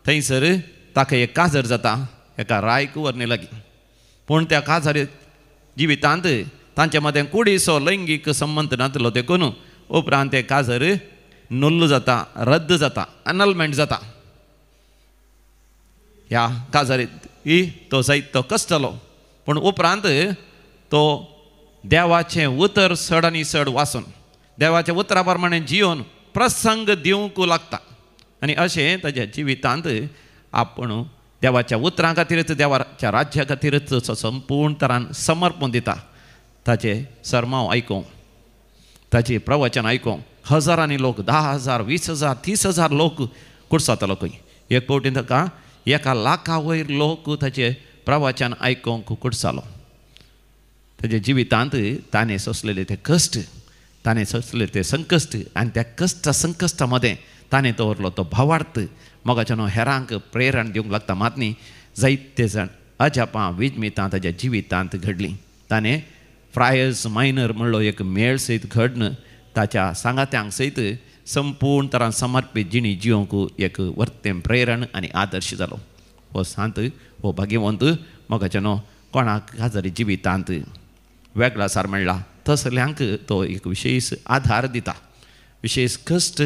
थंयसर ताका एक काजर जाता एका राय कुंवरणी लागीं, पूण त्या काजारी जिवितांत तांचे मदें कुडीचो लैंगीक संबंद नातलो देखून उपरांत ते काजर नुल्ल जाता, रद्द जाता, अनलमेंट जाता. ह्या काजारीत तो जायत तो कसतलो, पूण उपरांत तो देवाचें उतर चड आनी चड वाचून देवाच्या उतरा प्रमाणे जियोन प्रसंग दिवंक लागता आनी अशें ताज्या जिवितांत आपूण देवाच्या उतरां खातीरच देवाच्या राज्या खातीरच संपूर्ण तरान समर्पण दिता. ताचे सरमाव आयकूंक, ताचें प्रवचन आयकूंक हजारांनी लोक, 10,000, 20,000, 30,000 लोक कुडसातालो खंय. एक फावटी ताका 1 लाखा वयर लोक ताचें प्रवचन आयकूंक कुडसालो. ताच्या जिवितांत ताणें सोंसलेले ते कश्ट, ताणें सोंसलेले ते संकश्ट आनी त्या कश्ट संकश्टा मदें ताणें दवरलो तो भावार्थ मोगाच्यान हेरांक प्रेरण दिवंक लागता. मात न्ही जायते जाण अजापां विजमितां ताज्या जिवितांत घडलीं. ताणें फ्रायर्स मायनर म्हणलो एक मेळ सयत घडन ताच्या सांगात्यांक सयत संपूर्ण तरान समर्पीत जिणी जिवंक एक वर्तें प्रेरण आनी आदर्श जालो. हो सांत, हो भाग्यवंत मोगाच्यान कोणाक काजारी जिवितांत वेगळासार मेळ्ळा तसल्यांक तो एक विशेश आधार दिता. विशेश कश्ट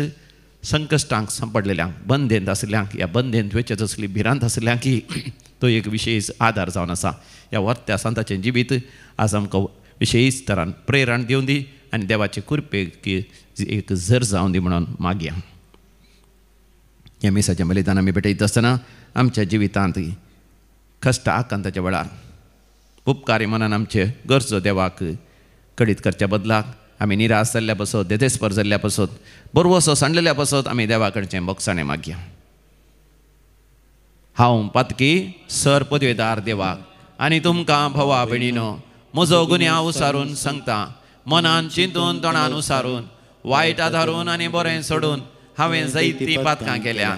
संकश्टांक सांपडलेल्यांक, बंदेंत आशिल्ल्यांक, ह्या बंदेंत वचत आसली भिरांत आशिल्ल्यांक तो एक विशेश आधार जावन आसा. ह्या वर्त्या सांताचें जिवीत आज आमकां विशेश तरान प्रेरण दिवन दी आनी देवाचे कृपेक एक झर जावन दी म्हणून मागया. ह्या मिसाच्या बलिदान आमी भेटयत आसतना आमच्या जिवितांत कश्ट आकांताच्या वेळार उपकारी मनान आमचे गरजो देवाक कळीत करच्या बदलाक आमी निराश जाल्ल्या पासत, देदेस्पर जाल्ल्या पासत, बरवसो सांडलेल्या पासत आमी देवा कडचें बोगसाणें मागया. हांव पातकी सर पदवेदार देवाक आनी तुमकां भावा भयणीनो म्हजो गुन्यांव उसारून सांगता. मनान चिंतून तोंडान उसारून वायट आधारून आनी बरें सोडून हांवें जायतीं पातकां केल्या.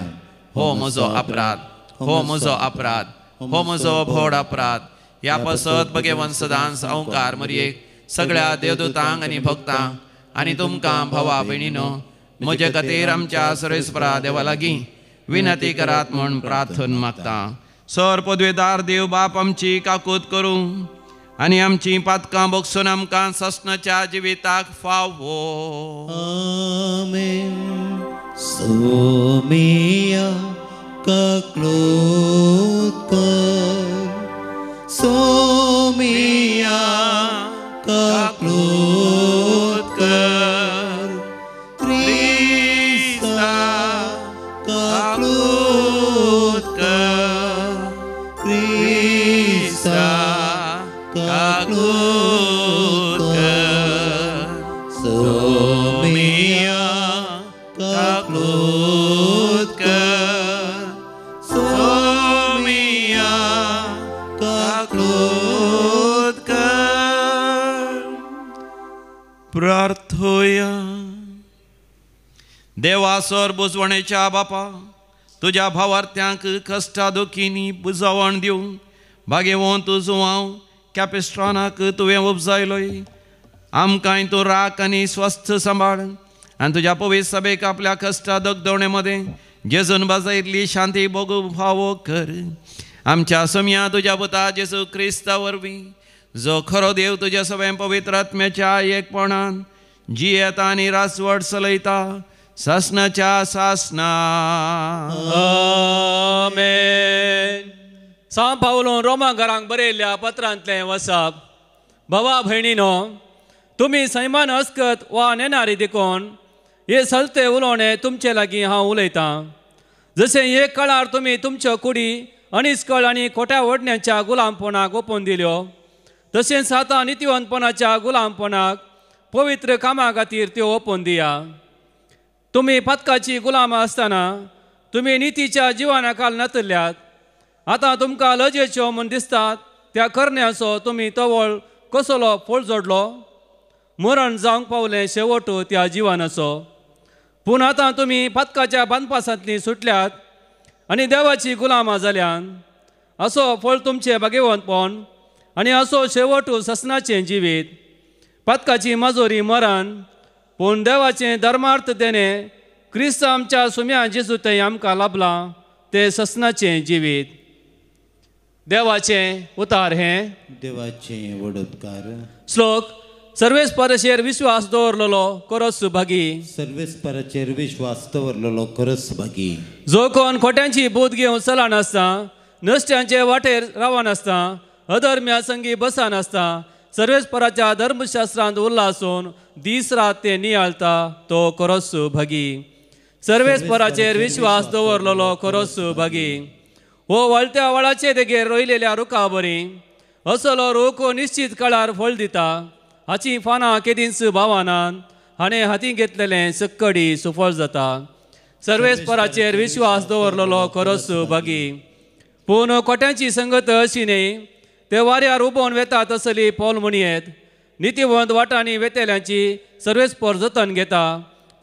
हो म्हजो अपराध, हो म्हजो अपराध, हो म्हजो व्हड अपराध. ह्या पासत भगेवन सदांच अवकार मरयेक सगळ्या देवदूतांक आनी भक्तांक आनी तुमकां भावा भयणीनो म्हजे खातीर आमच्या सर्वेस्परा देवा लागीं विनंती करात म्हूण प्रार्थन मागता. सर पदवेदार देव बाप आमची काकूत करूं आनी आमची पातकां बगसून आमकां ससनाच्या जिविताक फावो. आमेन. सोमिया काकलूत कर, सोमिया काकलूत कर, क्रिस्ता काकलूत कर, काकलूत कर सोमिया काकलूत कर। प्रार्थोया। देवा सर बुजवणेच्या बापा तुज्या भावार्थ्यांक कश्टा दुखींनी बुजवण दिवंक भागेवंत जुवांव कॅपिस्ट्रॉनाक तुवें उपजायलोय आमकांय तूं राख आनी स्वस्थ सांबाळ आनी तुज्या पवित्र सभेक आपल्या कश्टा दगदवणे मदें जेजून बाजायतली शांती भोगूंक फावो कर। आमच्या सम्या तुज्या पुता जेजू क्रिस्ता वरवीं जो खरो देव तुज्या सगळ्या पवित्र आत्म्याच्या एकपणान जियेता आनी राजवट चलयता सासनाच्या सासना। आमेन। सांव पावलोन रोमांकारांक बरयल्ल्या पत्रांतलें वसाप। भावा भयणीनो, तुमी सैमान अस्कत वा नेणारी देखून हे सलते उलोवणें तुमचे लागीं हांव उलयतां। जशें एक काळार तुमी तुमच्यो कुडी अनिस्कळ आनी खोट्या ओडण्याच्या गुलामपणाक ओपून दिल्यो, तशेंच आतां नितिवंतपणाच्या गुलामपणाक पवित्र कामां खातीर त्यो ओपून दिया। तुमी पातकाची गुलामां आसतना तुमी नितीच्या जिवना खाल नातल्यात। आतां तुमकां लजेच्यो म्हूण दिसतात त्या करण्याचो तुमी तवळ कसलो फोळ जोडलो, मरण जावंक पावलें शेवट त्या जिवनाचो। पूण आतां तुमी पातकाच्या बांदपासांतलीं सुटल्यात आनी देवाची गुलामां जाल्यान। असो फळ तुमचें भागेवंतपण आनी असो शेवट ससनाचें जिवीत। पातकाची मजोरी मरण, पूण देवाचें धर्मार्थ देणें क्रिस्त आमच्या सुम्या जेजू थंय आमकां लाभलां तें ससनाचें जिवीत। देवाचें उतार हें देवाचें व्हड उपकार। श्लोक। सर्वेस्पराचेर विश्वास दवरलेलो खरोच भागी। सर्वेस्पराचेर विश्वास दवरलेलो खरोच भागी। जो कोण खोट्यांची बूद घेवन चलनासता, नश्ट्यांचे वाटेर रावनासता, अधर्म्या संगी बसनासता, सर्वेस्पराच्या धर्मशास्त्रांत उरला आसून दीस रात ते नियाळता तो खरोच भागी। सर्वेस्पराचेर विश्वास दवरलेलो खरोच भागी। हो वळत्या वळाचे देगेर रोयलेल्या रुखा बरी असलो रूख निश्चित काळार फळ दिता, हाची फानां केदींच भावानान हाणें हाती घेतलेलें सक्कडी सुफळ जाता। सर्वेस्पराचेर विश्वास दवरलेलो खरोच भागी। पूण खोट्यांची संगत अशी न्हय, ते वाऱ्यार उबोवन वेता तसली पोल म्हणयेत। नितिवंत वाटांनी वेतेल्यांची सर्वेस्पर जतन घेता,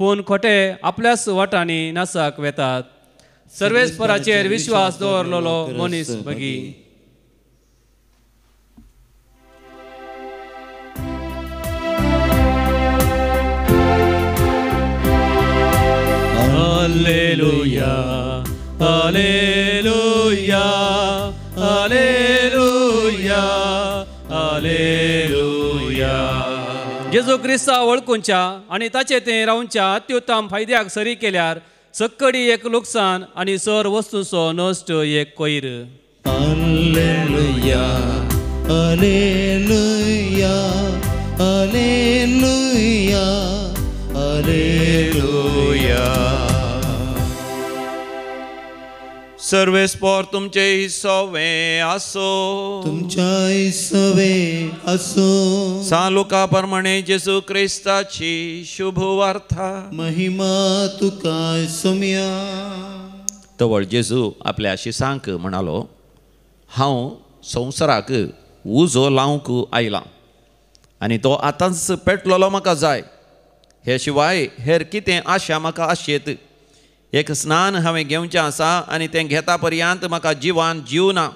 पूण खोटे आपल्याच वाटांनी नासाक वेतात। सर्वेस्पराचेर विश्वास दवरलेलो मनीस भागी। Alleluia, Alleluia, Alleluia, Alleluia. जेजू क्रिस्ता वळखुंच्या आनी ताचे ते रावच्या अत्युत्तम फायद्याक सरी केल्यार सक्कडी एक लुकसान आनी सर वस्तूचो नश्ट एक कोयर। Alleluia, Alleluia, Alleluia, Alleluia. सर्वेस्पर तुमचे सवे आसो। तुमच्या सवे आसो। सान लुका प्रमाणे जेजू क्रिस्ताची शुभ वार्ता। महिमा तुका सोम्या। तवळ जेजू आपल्या शिसांक म्हणालो, हांव संवसाराक उजो लावंक आयलां आनी तो आतांच पेटलेलो म्हाका जाय। हे शिवाय हेर कितें आशा म्हाका आशेत। एक स्नान हांवें घेवचें आसा आनी तें घेता पर्यंत म्हाका जिवान जीव ना।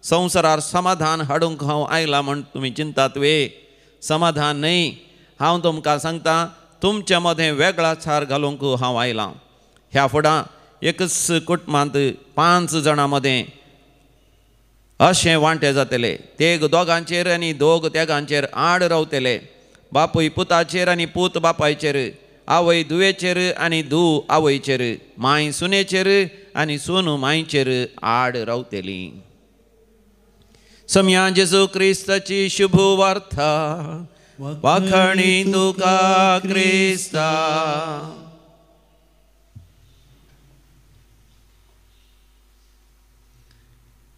संवसारार समाधान हाडूंक हांव आयलां म्हूण तुमी चिंतात वे? समाधान न्हय, हांव तुमकां सांगता तुमचे मदें वेगळाचार घालूंक हांव आयलां। ह्या फुडां एकच कुटुंबांत 5 जाणां मदें अशें वांटे जातले, तेग दोगांचेर आनी दोग तेगांचेर आड रावतले। बापूय पुताचेर आनी पूत बापायचेर, आवय धुवेचेर आनी धूव आवयचेर, माय सुनेचेर आनी सून मायचेर आड रावतली। सम्या जेजू क्रिस्ताची शुभ वार्ता। वाखणी तुका क्रिस्ता।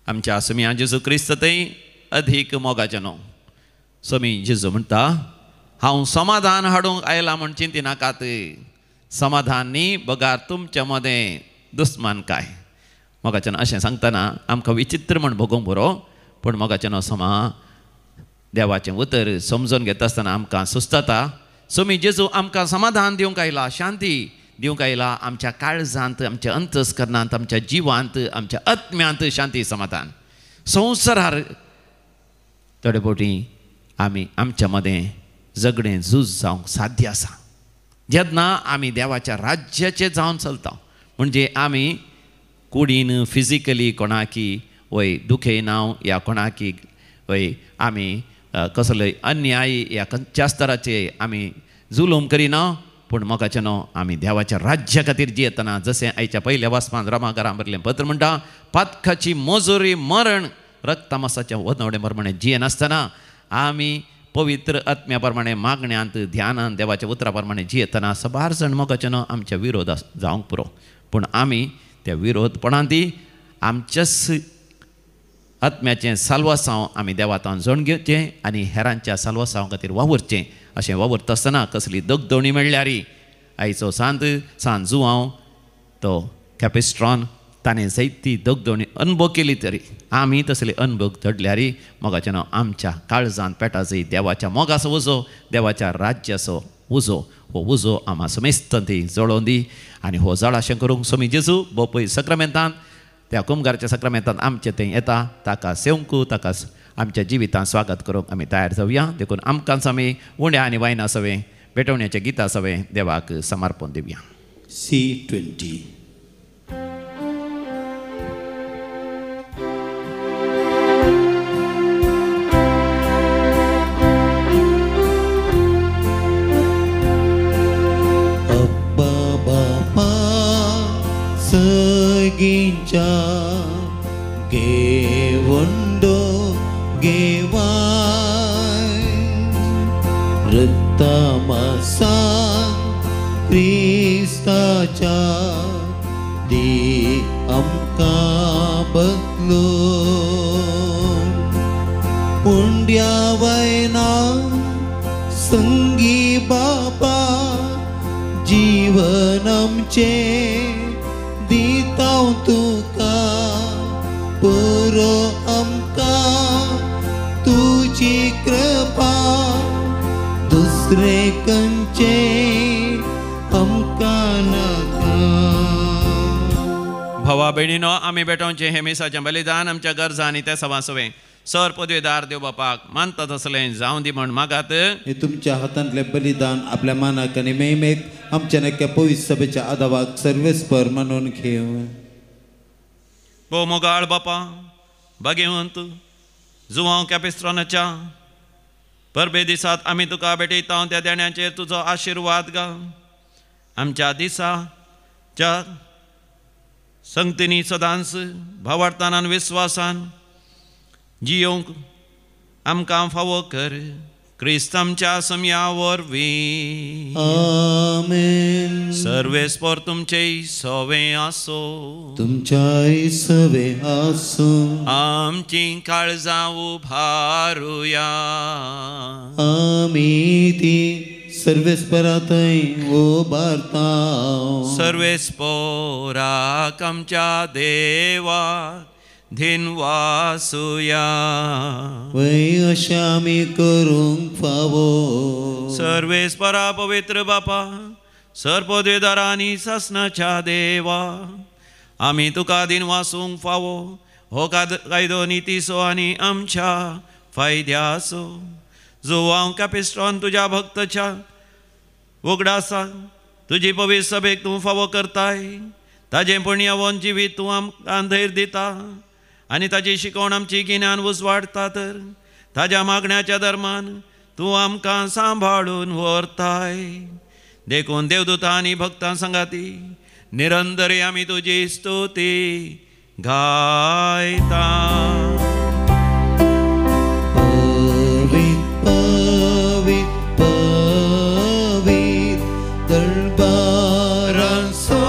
आमच्या सम्या जेजू क्रिस्त थंय अधीक मोगाचें न्हू। समी जेजू म्हणटा, हांव समाधान हाडूंक आयलां म्हूण चिंतिनाकात। समाधान न्ही बगार तुमच्या मदें दुस्मान काय. मोगाच्यान अशें सांगतना आमकां विचित्र म्हण भोगोवंक बरो, पूण मोगाच्यान समा देवाचें उतर समजून घेता आसतना आमकां सुचता. सोमी जेजू आमकां समाधान दिवंक आयला, शांती दिवंक आयला. आमच्या काळजांत, आमच्या अंतस्करणांत, आमच्या जिवांत, आमच्या आत्म्यांत शांती समाधान. संवसारार थोडे फावटी आमी आमच्या मदें झगडें झूज जावंक साध्य आसा. जेन्ना आमी देवाच्या राज्याचें जावन चलता म्हणजे आमी कुडीन फिजिकली कोणाकी वय दुखयना या कोणाकी वय आमी कसलोय अन्याय या खंयच्याच तराचे आमी जुलूम करिना, पूण मोगाचें न्हू आमी देवाच्या राज्या खातीर जियेतना जशें आयच्या पयल्या वाचपान रोमाकारां बरयल्लें पत्र म्हणटा, पातकाची मजुरी मरण, रक्तमासाच्या वनवडे प्रमाणे जियेनासतना आमी पवित्र आत्म्या प्रमाणे मागण्यांत ध्यानान देवाच्या उतरा प्रमाणे जियेतना सबार जाण मोगाचें न्हू आमच्या विरोध जावंक पुरो, पूण आमी त्या विरोधपणान ती आमच्याच आत्म्याचें साल्वासांव आमी देवातान जोड घेवचें आनी हेरांच्या साल्वासांव खातीर वावुरचें. अशें वावुरता आसतना कसली दगदवणी मेळ्ळ्यार आयचो सांत सान जुवांव तो कॅपिस्ट्रॉन ताणें जायती दगदवणी अनुभव केली तरी आमी तसले अनुभव घडल्यार मोगाचें न्हू आमच्या काळजान पेटा जंय देवाच्या मोगाचो उजो, देवाच्या राज्याचो उजो, हो उजो आमा समेस्त ती जळोवन दी. आनी हो जळ अशें करूंक सोमी जेजू बोपय सक्रामेंतान त्या कुमगारच्या सक्रामेंतान आमचें थंय येता, ताका सेवंकू, ताका आमच्या जिवितांत स्वागत करूंक आमी तयार जावया. देखून आमकां आमी उण्या आनी वायना सवें भेटवण्याच्या गितां सवें देवाक समर्पण दिवया. C20. सगींच्या गेवंडो गेवाय रक्तमासा क्रिस्ताच्या दी आमकां बदलून पुंड्या वयना संगी बापा जीवन आमचें दितां तुका पुरो आमकां तुजी कृपा दुसरे कंचे आमकां नाका. भावा भयणीनो आमी भेटोवचें हें मिसाचें बलिदान आमच्या गरजा आनी त्या सवा सवें सर पदवेदार देव बापाक मानता तसलें जावं दी म्हण मागात. हे तुमच्या हातांतलें बलिदान आपल्या मानाक आनी मेमेक आमच्या नक्या पवित्र सभेच्या आदावाक सर्वेस्पर मानून घेव. भोव मोगाळ बापा भाग्यवंत जुवांव कॅपिस्ट्रॉनाच्या परबे दिसात आमी तुका भेटयता त्या देण्याचेर तुजो आशिर्वाद गा. आमच्या दिसाच्या संगतींनी सदांच भावार्थान आनी विस्वासान जियोंक आमकां फावो कर क्रिस्त आमच्या समया वरवीं. आमेन. सर्वेस्पर तुमचे सवे आसो, तुमच्याय सवे आसो. आमची काळजां उभारुया, आमी ती सर्वेस्परा थंय उबारता. सर्वेस्पराक आमच्या देवा धिनवासुया, वय अशें आमी करूंक फावो. सर्वेस्परा पवित्र बापा सर्पदेदारा आनी सासनाच्या देवा आमी तुका दिनवासूंक फावो हो कायदो नितीचो आनी आमच्या फायद्याचो. जुवांव कॅपिस्ट्रॉन तुज्या भक्तच्या उगडासा तुजी पवित्र सभेक तूं फावो करताय, ताजें पुण्यवन जिवीत तूं आमकां धैर्य दिता आनी ताजी शिकवण आमची गिन्यान उजवाडटा. तर ताज्या मागण्याच्या धर्मान तूं आमकां सांबाळून व्हरताय. देखून देवदूतां आनी भक्तां सांगाती निरंतरी आमी तुजी स्तुती गायता. पवित्र पवित्र पवित्र दरबारांचो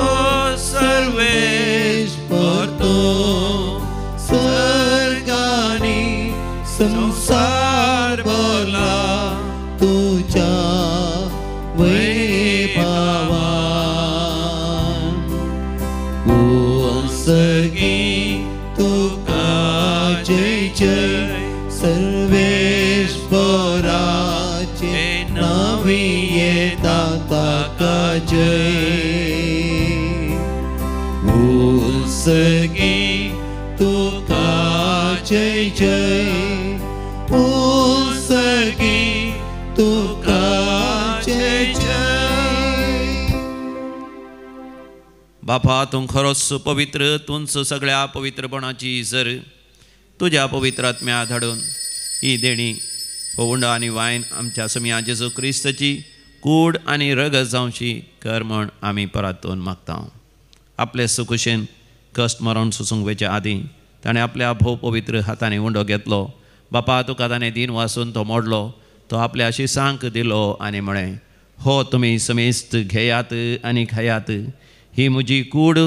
सर्वेस्पर तूं, सर्गांनी संवसार भरला तुज्या वैभवान. उत्सगी तुका जय जय सर्वेश्वराचे नावी येता ताका जय उत्सगी तुका जय जय उत्सगी तुका जय जय। बापा तूं खरोच पवित्र, तूंच सगळ्या पवित्रपणाची सर तुज्या पवित्र आत्म्या धाडून ही देणी हो उंडो आनी वायन आमच्या समिया जेजू क्रिस्ताची कूड आनी रगत जावची कर म्हण आमी परातून मागता। आपले सुकुशेन कश्ट मरण सोसूंक वयच्या आदीं ताणें आपल्या भोव पवित्र हातांनी उंडो घेतलो। बापा तुका ताणें दीन वासून तो मोडलो, तो आपल्या शिसांक दिलो आनी म्हळें, हो तुमी समेस्त घेयात आनी खायात, ही म्हजी कूड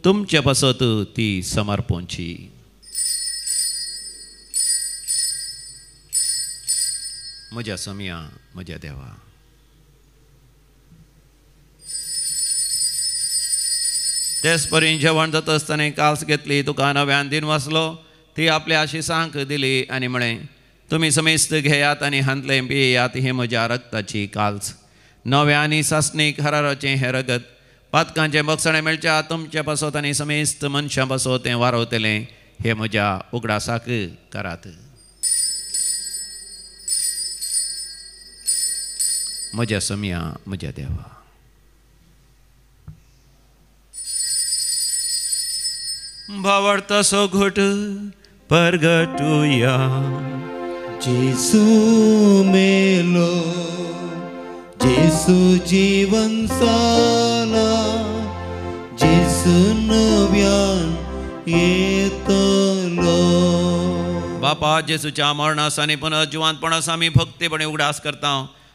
तुमचे पासत ती समर्पणची। म्हज्या समिया म्हज्या देवा, तेच परी जेवण जाता आसतना काल्स घेतली, तुका नव्यान दीन वाचलो, ती आपल्या शिसांक दिली आनी म्हळें, तुमी समेस्त घेयात आनी हांतलें पियेयात, ही म्हज्या रक्ताची काल्स, नव्या आनी सासणीक हराराचें हें रगत पातकांचें बक्षणें मेळच्या तुमचे पासत आनी समेस्त मनशां पासत तें वारवतलें, हें म्हज्या उगडासाक करात। म्हज्या समिया म्हज्या देवा, भावार्थाचो घोट परगटुया। जेसू मेलो जेसू जीवन साला जेसू नव्यान येतलो। बापा जेसूच्या मरणास आनी पुनर्जिवंतपणास आमी भक्तीपणे उगडास करता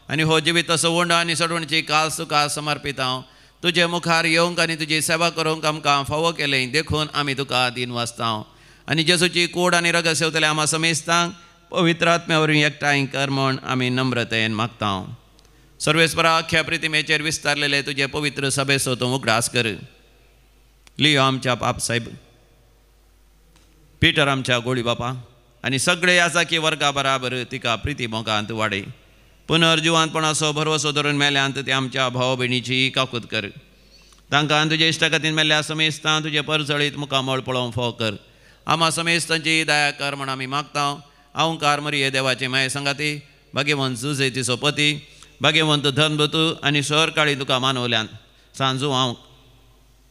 आनी हो जिवीत असो वंड आनी सडवणची काल तुका समर्पिता। तुजे मुखार येवंक आनी तुजी सेवा करूंक आमकां फावो केलें देखून आमी तुका दीन वाचता आनी जेसूची कोड आनी रगत सेवतले आमा समेस्तांक पवित्र आत्म्या वरवीं एकठांय कर म्हूण आमी नम्रतेन मागता। सर्वेस्परा अख्ख्या प्रितिमेचेर विस्तारलेले तुजे पवित्र सभेचो तूं उगडास कर। लियो आमच्या पाप साहेब, पिटर आमच्या गोळी बापा आनी सगळे याजाकी वर्गा बराबर तिका प्रिती मोगांत वाडय। पुनर्जिवंतपणाचो भरवसो धरून मेल्यांत ते आमच्या भाव भयणीची काकूत कर। तांकां तुजे इश्टागतीन मेल्ल्या समेस्तां तुजे परजळीत मुखामळ पळोवंक फावो कर। आमा समेस्तांची दया कर म्हण आमी मागता। अहंकार मरिये देवाचे माये सांगाती, भाग्यवंत जुजे तिचो पती, भाग्यवंत धनबतू आनी सरकाळी तुका मानवल्यान सांजू हांव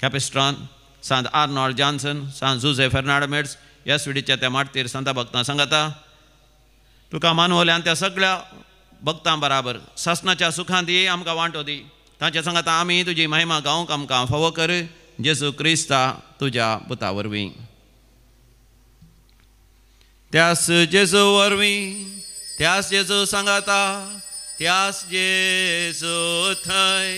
कॅपिस्ट्रॉन, सांत आर्नॉल्ड जॉन्सन, सांत जुजे फेर्नांड मेड्स ह्या स्विडीच्या त्या माटतीर सांता भक्तां सांगाता तुका मानवल्यान त्या सगळ्या भक्तां बराबर सासनाच्या सुखांत दी आमकां वांटो दी। तांच्या सांगाता आमी तुजी महिमा गावंक आमकां फावो कर, जेजू क्रिस्ता तुज्या पुता वरवीं। त्यास जेजू वरवीं, त्यास जेजू सांगाता, त्यास जेजू थंय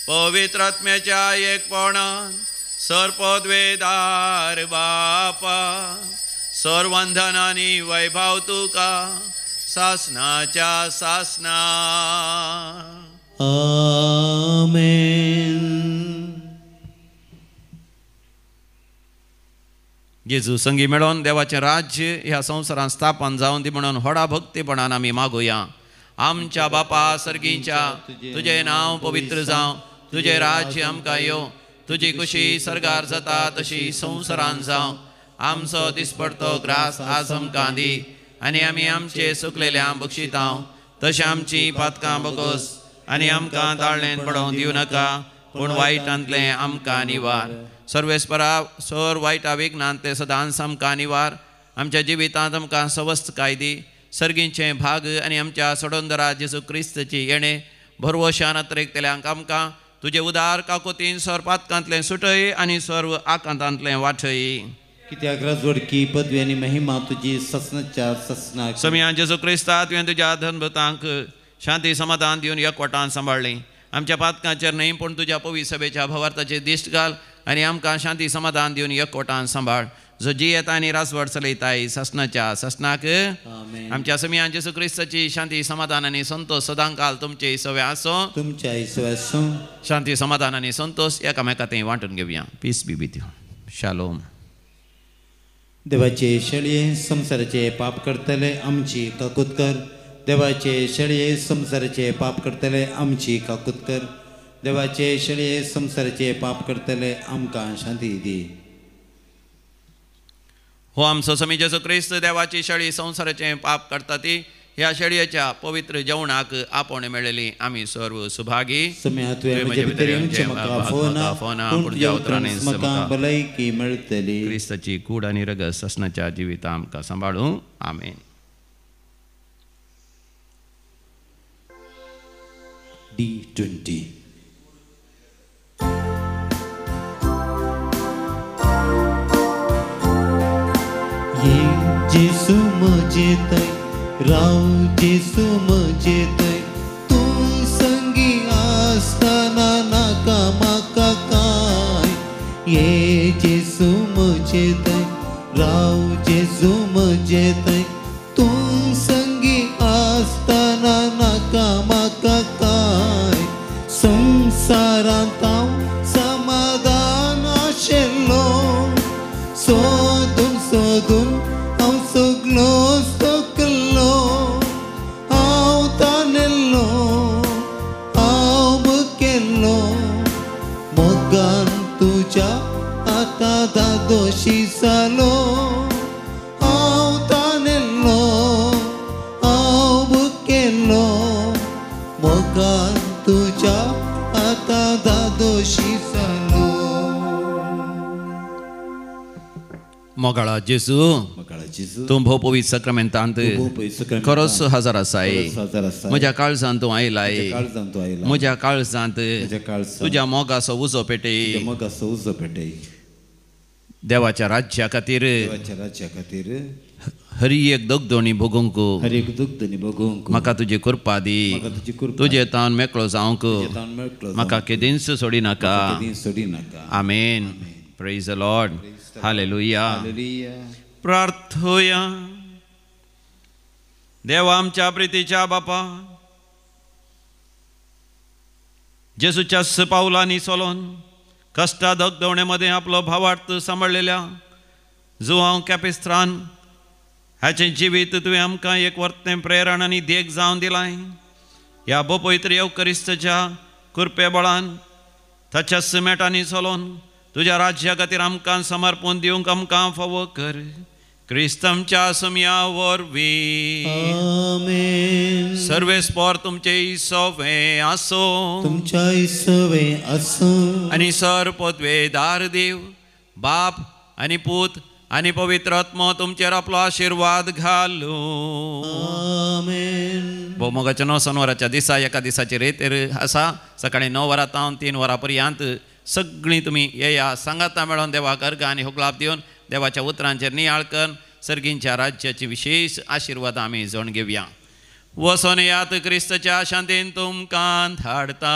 पवित्र आत्म्याच्या एकपणान सर्पद्वेदार बापा सर्वंधन आनी वैभव तुका सासनाच्या सासना। आमेन। जेजू संगी मेळोवन देवाचें राज्य ह्या संवसारांत स्थापन जावन दी म्हणून व्हडा भक्तीपणान आमी मागुया। आमच्या बापा सर्गीच्या, तुजें नांव पवित्र जावं, तुजें राज्य आमकां येवं, तुजी खुशी सर्गार जाता तशी संवसारांत जावं। आमचो दिसपडतो ग्रास आज आमकां दी आनी आमी आमचे सुकलेल्या बक्षितां तशें आमची पातकां बगोस आनी आमकां ताळ्ळेन पडोवंक दिवं नाका, पूण वायटांतलें आमकां निवार। सर्वेस्परा सर वायटा विघ्नांतलें सदांच आमकां निवार। आमच्या जिवितांत आमकां सवस्तकाय दी, सर्गींचें भाग आनी आमच्या सोडोंदरा जेजू क्रिस्ताची येणें भरवशान अत्रेकतल्यांक आमकां तुजे उदार काकुतीन सर पातकांतलें सुटय आनी सर्व आकांतांतलें वाटय। कित्याक राजवडकी पदवी आनी महिमा तुजी ससनाच्या ससनाक। समिया जेजू क्रिस्ता तुवें तुज्या धनभूतांक शांती समाधान दिवन एकवटान सांबाळ्ळी। आमच्या पातकांचेर न्हय पूण तुज्या पवित्र सभेच्या भवार्थाचेर दिश्ट घाल आनी आमकां शांती समाधान दिवन एकवटान सांबाळ, जो जियेता आनी राजवट चलयताय ससनाच्या ससनाक। आमच्या समिया जेजू क्रिस्ताची शांती समाधान आनी संतोष सदांकाल तुमचे सवे आसूं, तुमच्या सवे आसूं। शांती समाधान आनी संतोष एकामेका थंय वांटून घेवया। Peace be with you. Shalom. देवाचे शेळये संवसाराचे पाप करतले आमची काकूत कर. देवाचे शेळये संवसाराचे पाप करतले आमची काकूत कर. देवाचे शेळये संवसाराचे पाप करतले आमकां शांती दी. हो आमचो समी जेजू क्रिस्त देवाची शेळी संवसाराचे पाप करता ती ह्या शेळयेच्या पवित्र जेवणाक आपोवणें मेळ्ळेली आमी सर्व सुभागी. भलायकी मेळटली. क्रिस्ताची कूड आनी रगत ससनाच्या जिविता आमकां सांबाळूं. आमेन. D20. ये जेसू म्हजे थंय राव, जेसू म्हजे थंय तूं संगी आसतना नाका म्हाका कांय. ये जेसू म्हजे थंय राव, जेसू म्हजे थंय तूं संगी आसतना नाका म्हाका कांय. संवसारांत हांव समाधान आशिल्लो, सोदून सोदून हांव सगलो सकलो. हांव तानेल्लो, हांव बुकेल्लो, मोगान तुज्या आतां दादोशी जालो. हांव तानेल्लो, हांव बुकेल्लो, मोगान तुज्या आतां दादोशी जालो. मोगाळा जेजू, तूं भोव पवित्र सक्रमेंतांत खरोच हजर आसाय. म्हज्या काळजांत तूं आयलाय, म्हज्या काळजांत तुज्या मोगाचो उजो पेटय. देवाच्या राज्या खातीर हरी एक दगदोणी भोगूंक म्हाका तुजी कृपा दी. तुजे तावन मेकळो जावंक म्हाका केदींच सोडिनाका. आमेन. Praise the Lord. Hallelujah. प्रार्थोया. देवा आमच्या प्रितीच्या बापा, जेजूच्या पावलांनी चलोन कश्टा दगदवणे मदें आपलो भावार्थ सांबाळलेल्या जुआंव कॅपिस्त्रान हाचें जिवीत तुवें आमकां एक वर्तें प्रेरण आनी देख जावन दिलाय. ह्या भोव येवकरिस्ताच्या कृपे बळान ताच्या सिमेटांनी चलोन तुज्या राज्या खातीर आमकां समर्पण दिवंक आमकां फावो कर. क्रिस्त आमच्या सम्या वरवीं. आमेन. सर्वेस्पर तुमचे इसोवे आसो, तुमच्या इसोवे आसो. आनी सर पदवेदार देव बाप आनी पूत आनी पवित्र आत्मो तुमचेर आपलो आशिर्वाद घालूं. आमेन. भोवमोगाच्या 9 सनवाराच्या दिसा एका दिसाची रेतेर आसा. सकाळी 9 वरां तावन 3 वरां पर्यंत सगळीं तुमी येया सांगाता मेळोन देवाक अर्घ आनी हुकलाप दिवन देवाच्या उतरांचेर नियाळ करून सर्गींच्या राज्याची विशेष आशिर्वाद आमी जोण घेवया. वसोन यात क्रिस्तच्या शांतीन तुमकां धाडता.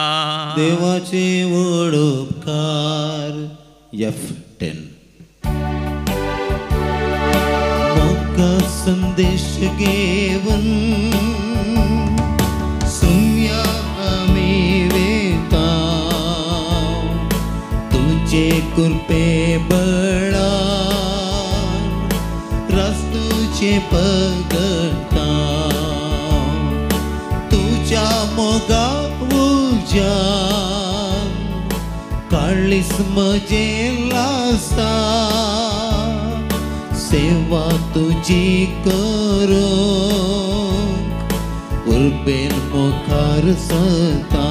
देवाचे व्हड उपकार. F10. मोगा संदेश घेवन सुया आमी वेता, तुजे कृपे बळान रस्तुचे पगडता. तुज्या मोगा उज्यान काळीस म्हजें लासता. सेवा तुजी करूंक उर्बेन मुखार सरता.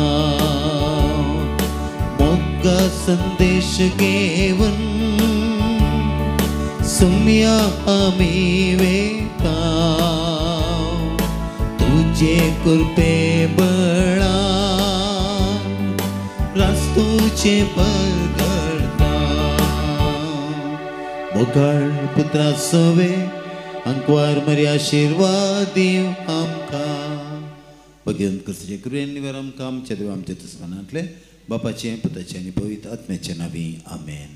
मोगा संदेश घेवन सुम्या आमी वेता, तुजे कृपे बळान रस्तुचे पगडता. मोगाळ पुत्रा सवे अंकवार मरी आशिर्वाद दिव आमकां. भगवंत क्रिस्ताचे कृपेन निवार आमकां आमच्या देवा आमच्या दुस्मानांतले बापाचे पुताचे आनी पवित्र आत्म्याचे नांवी. आमेन.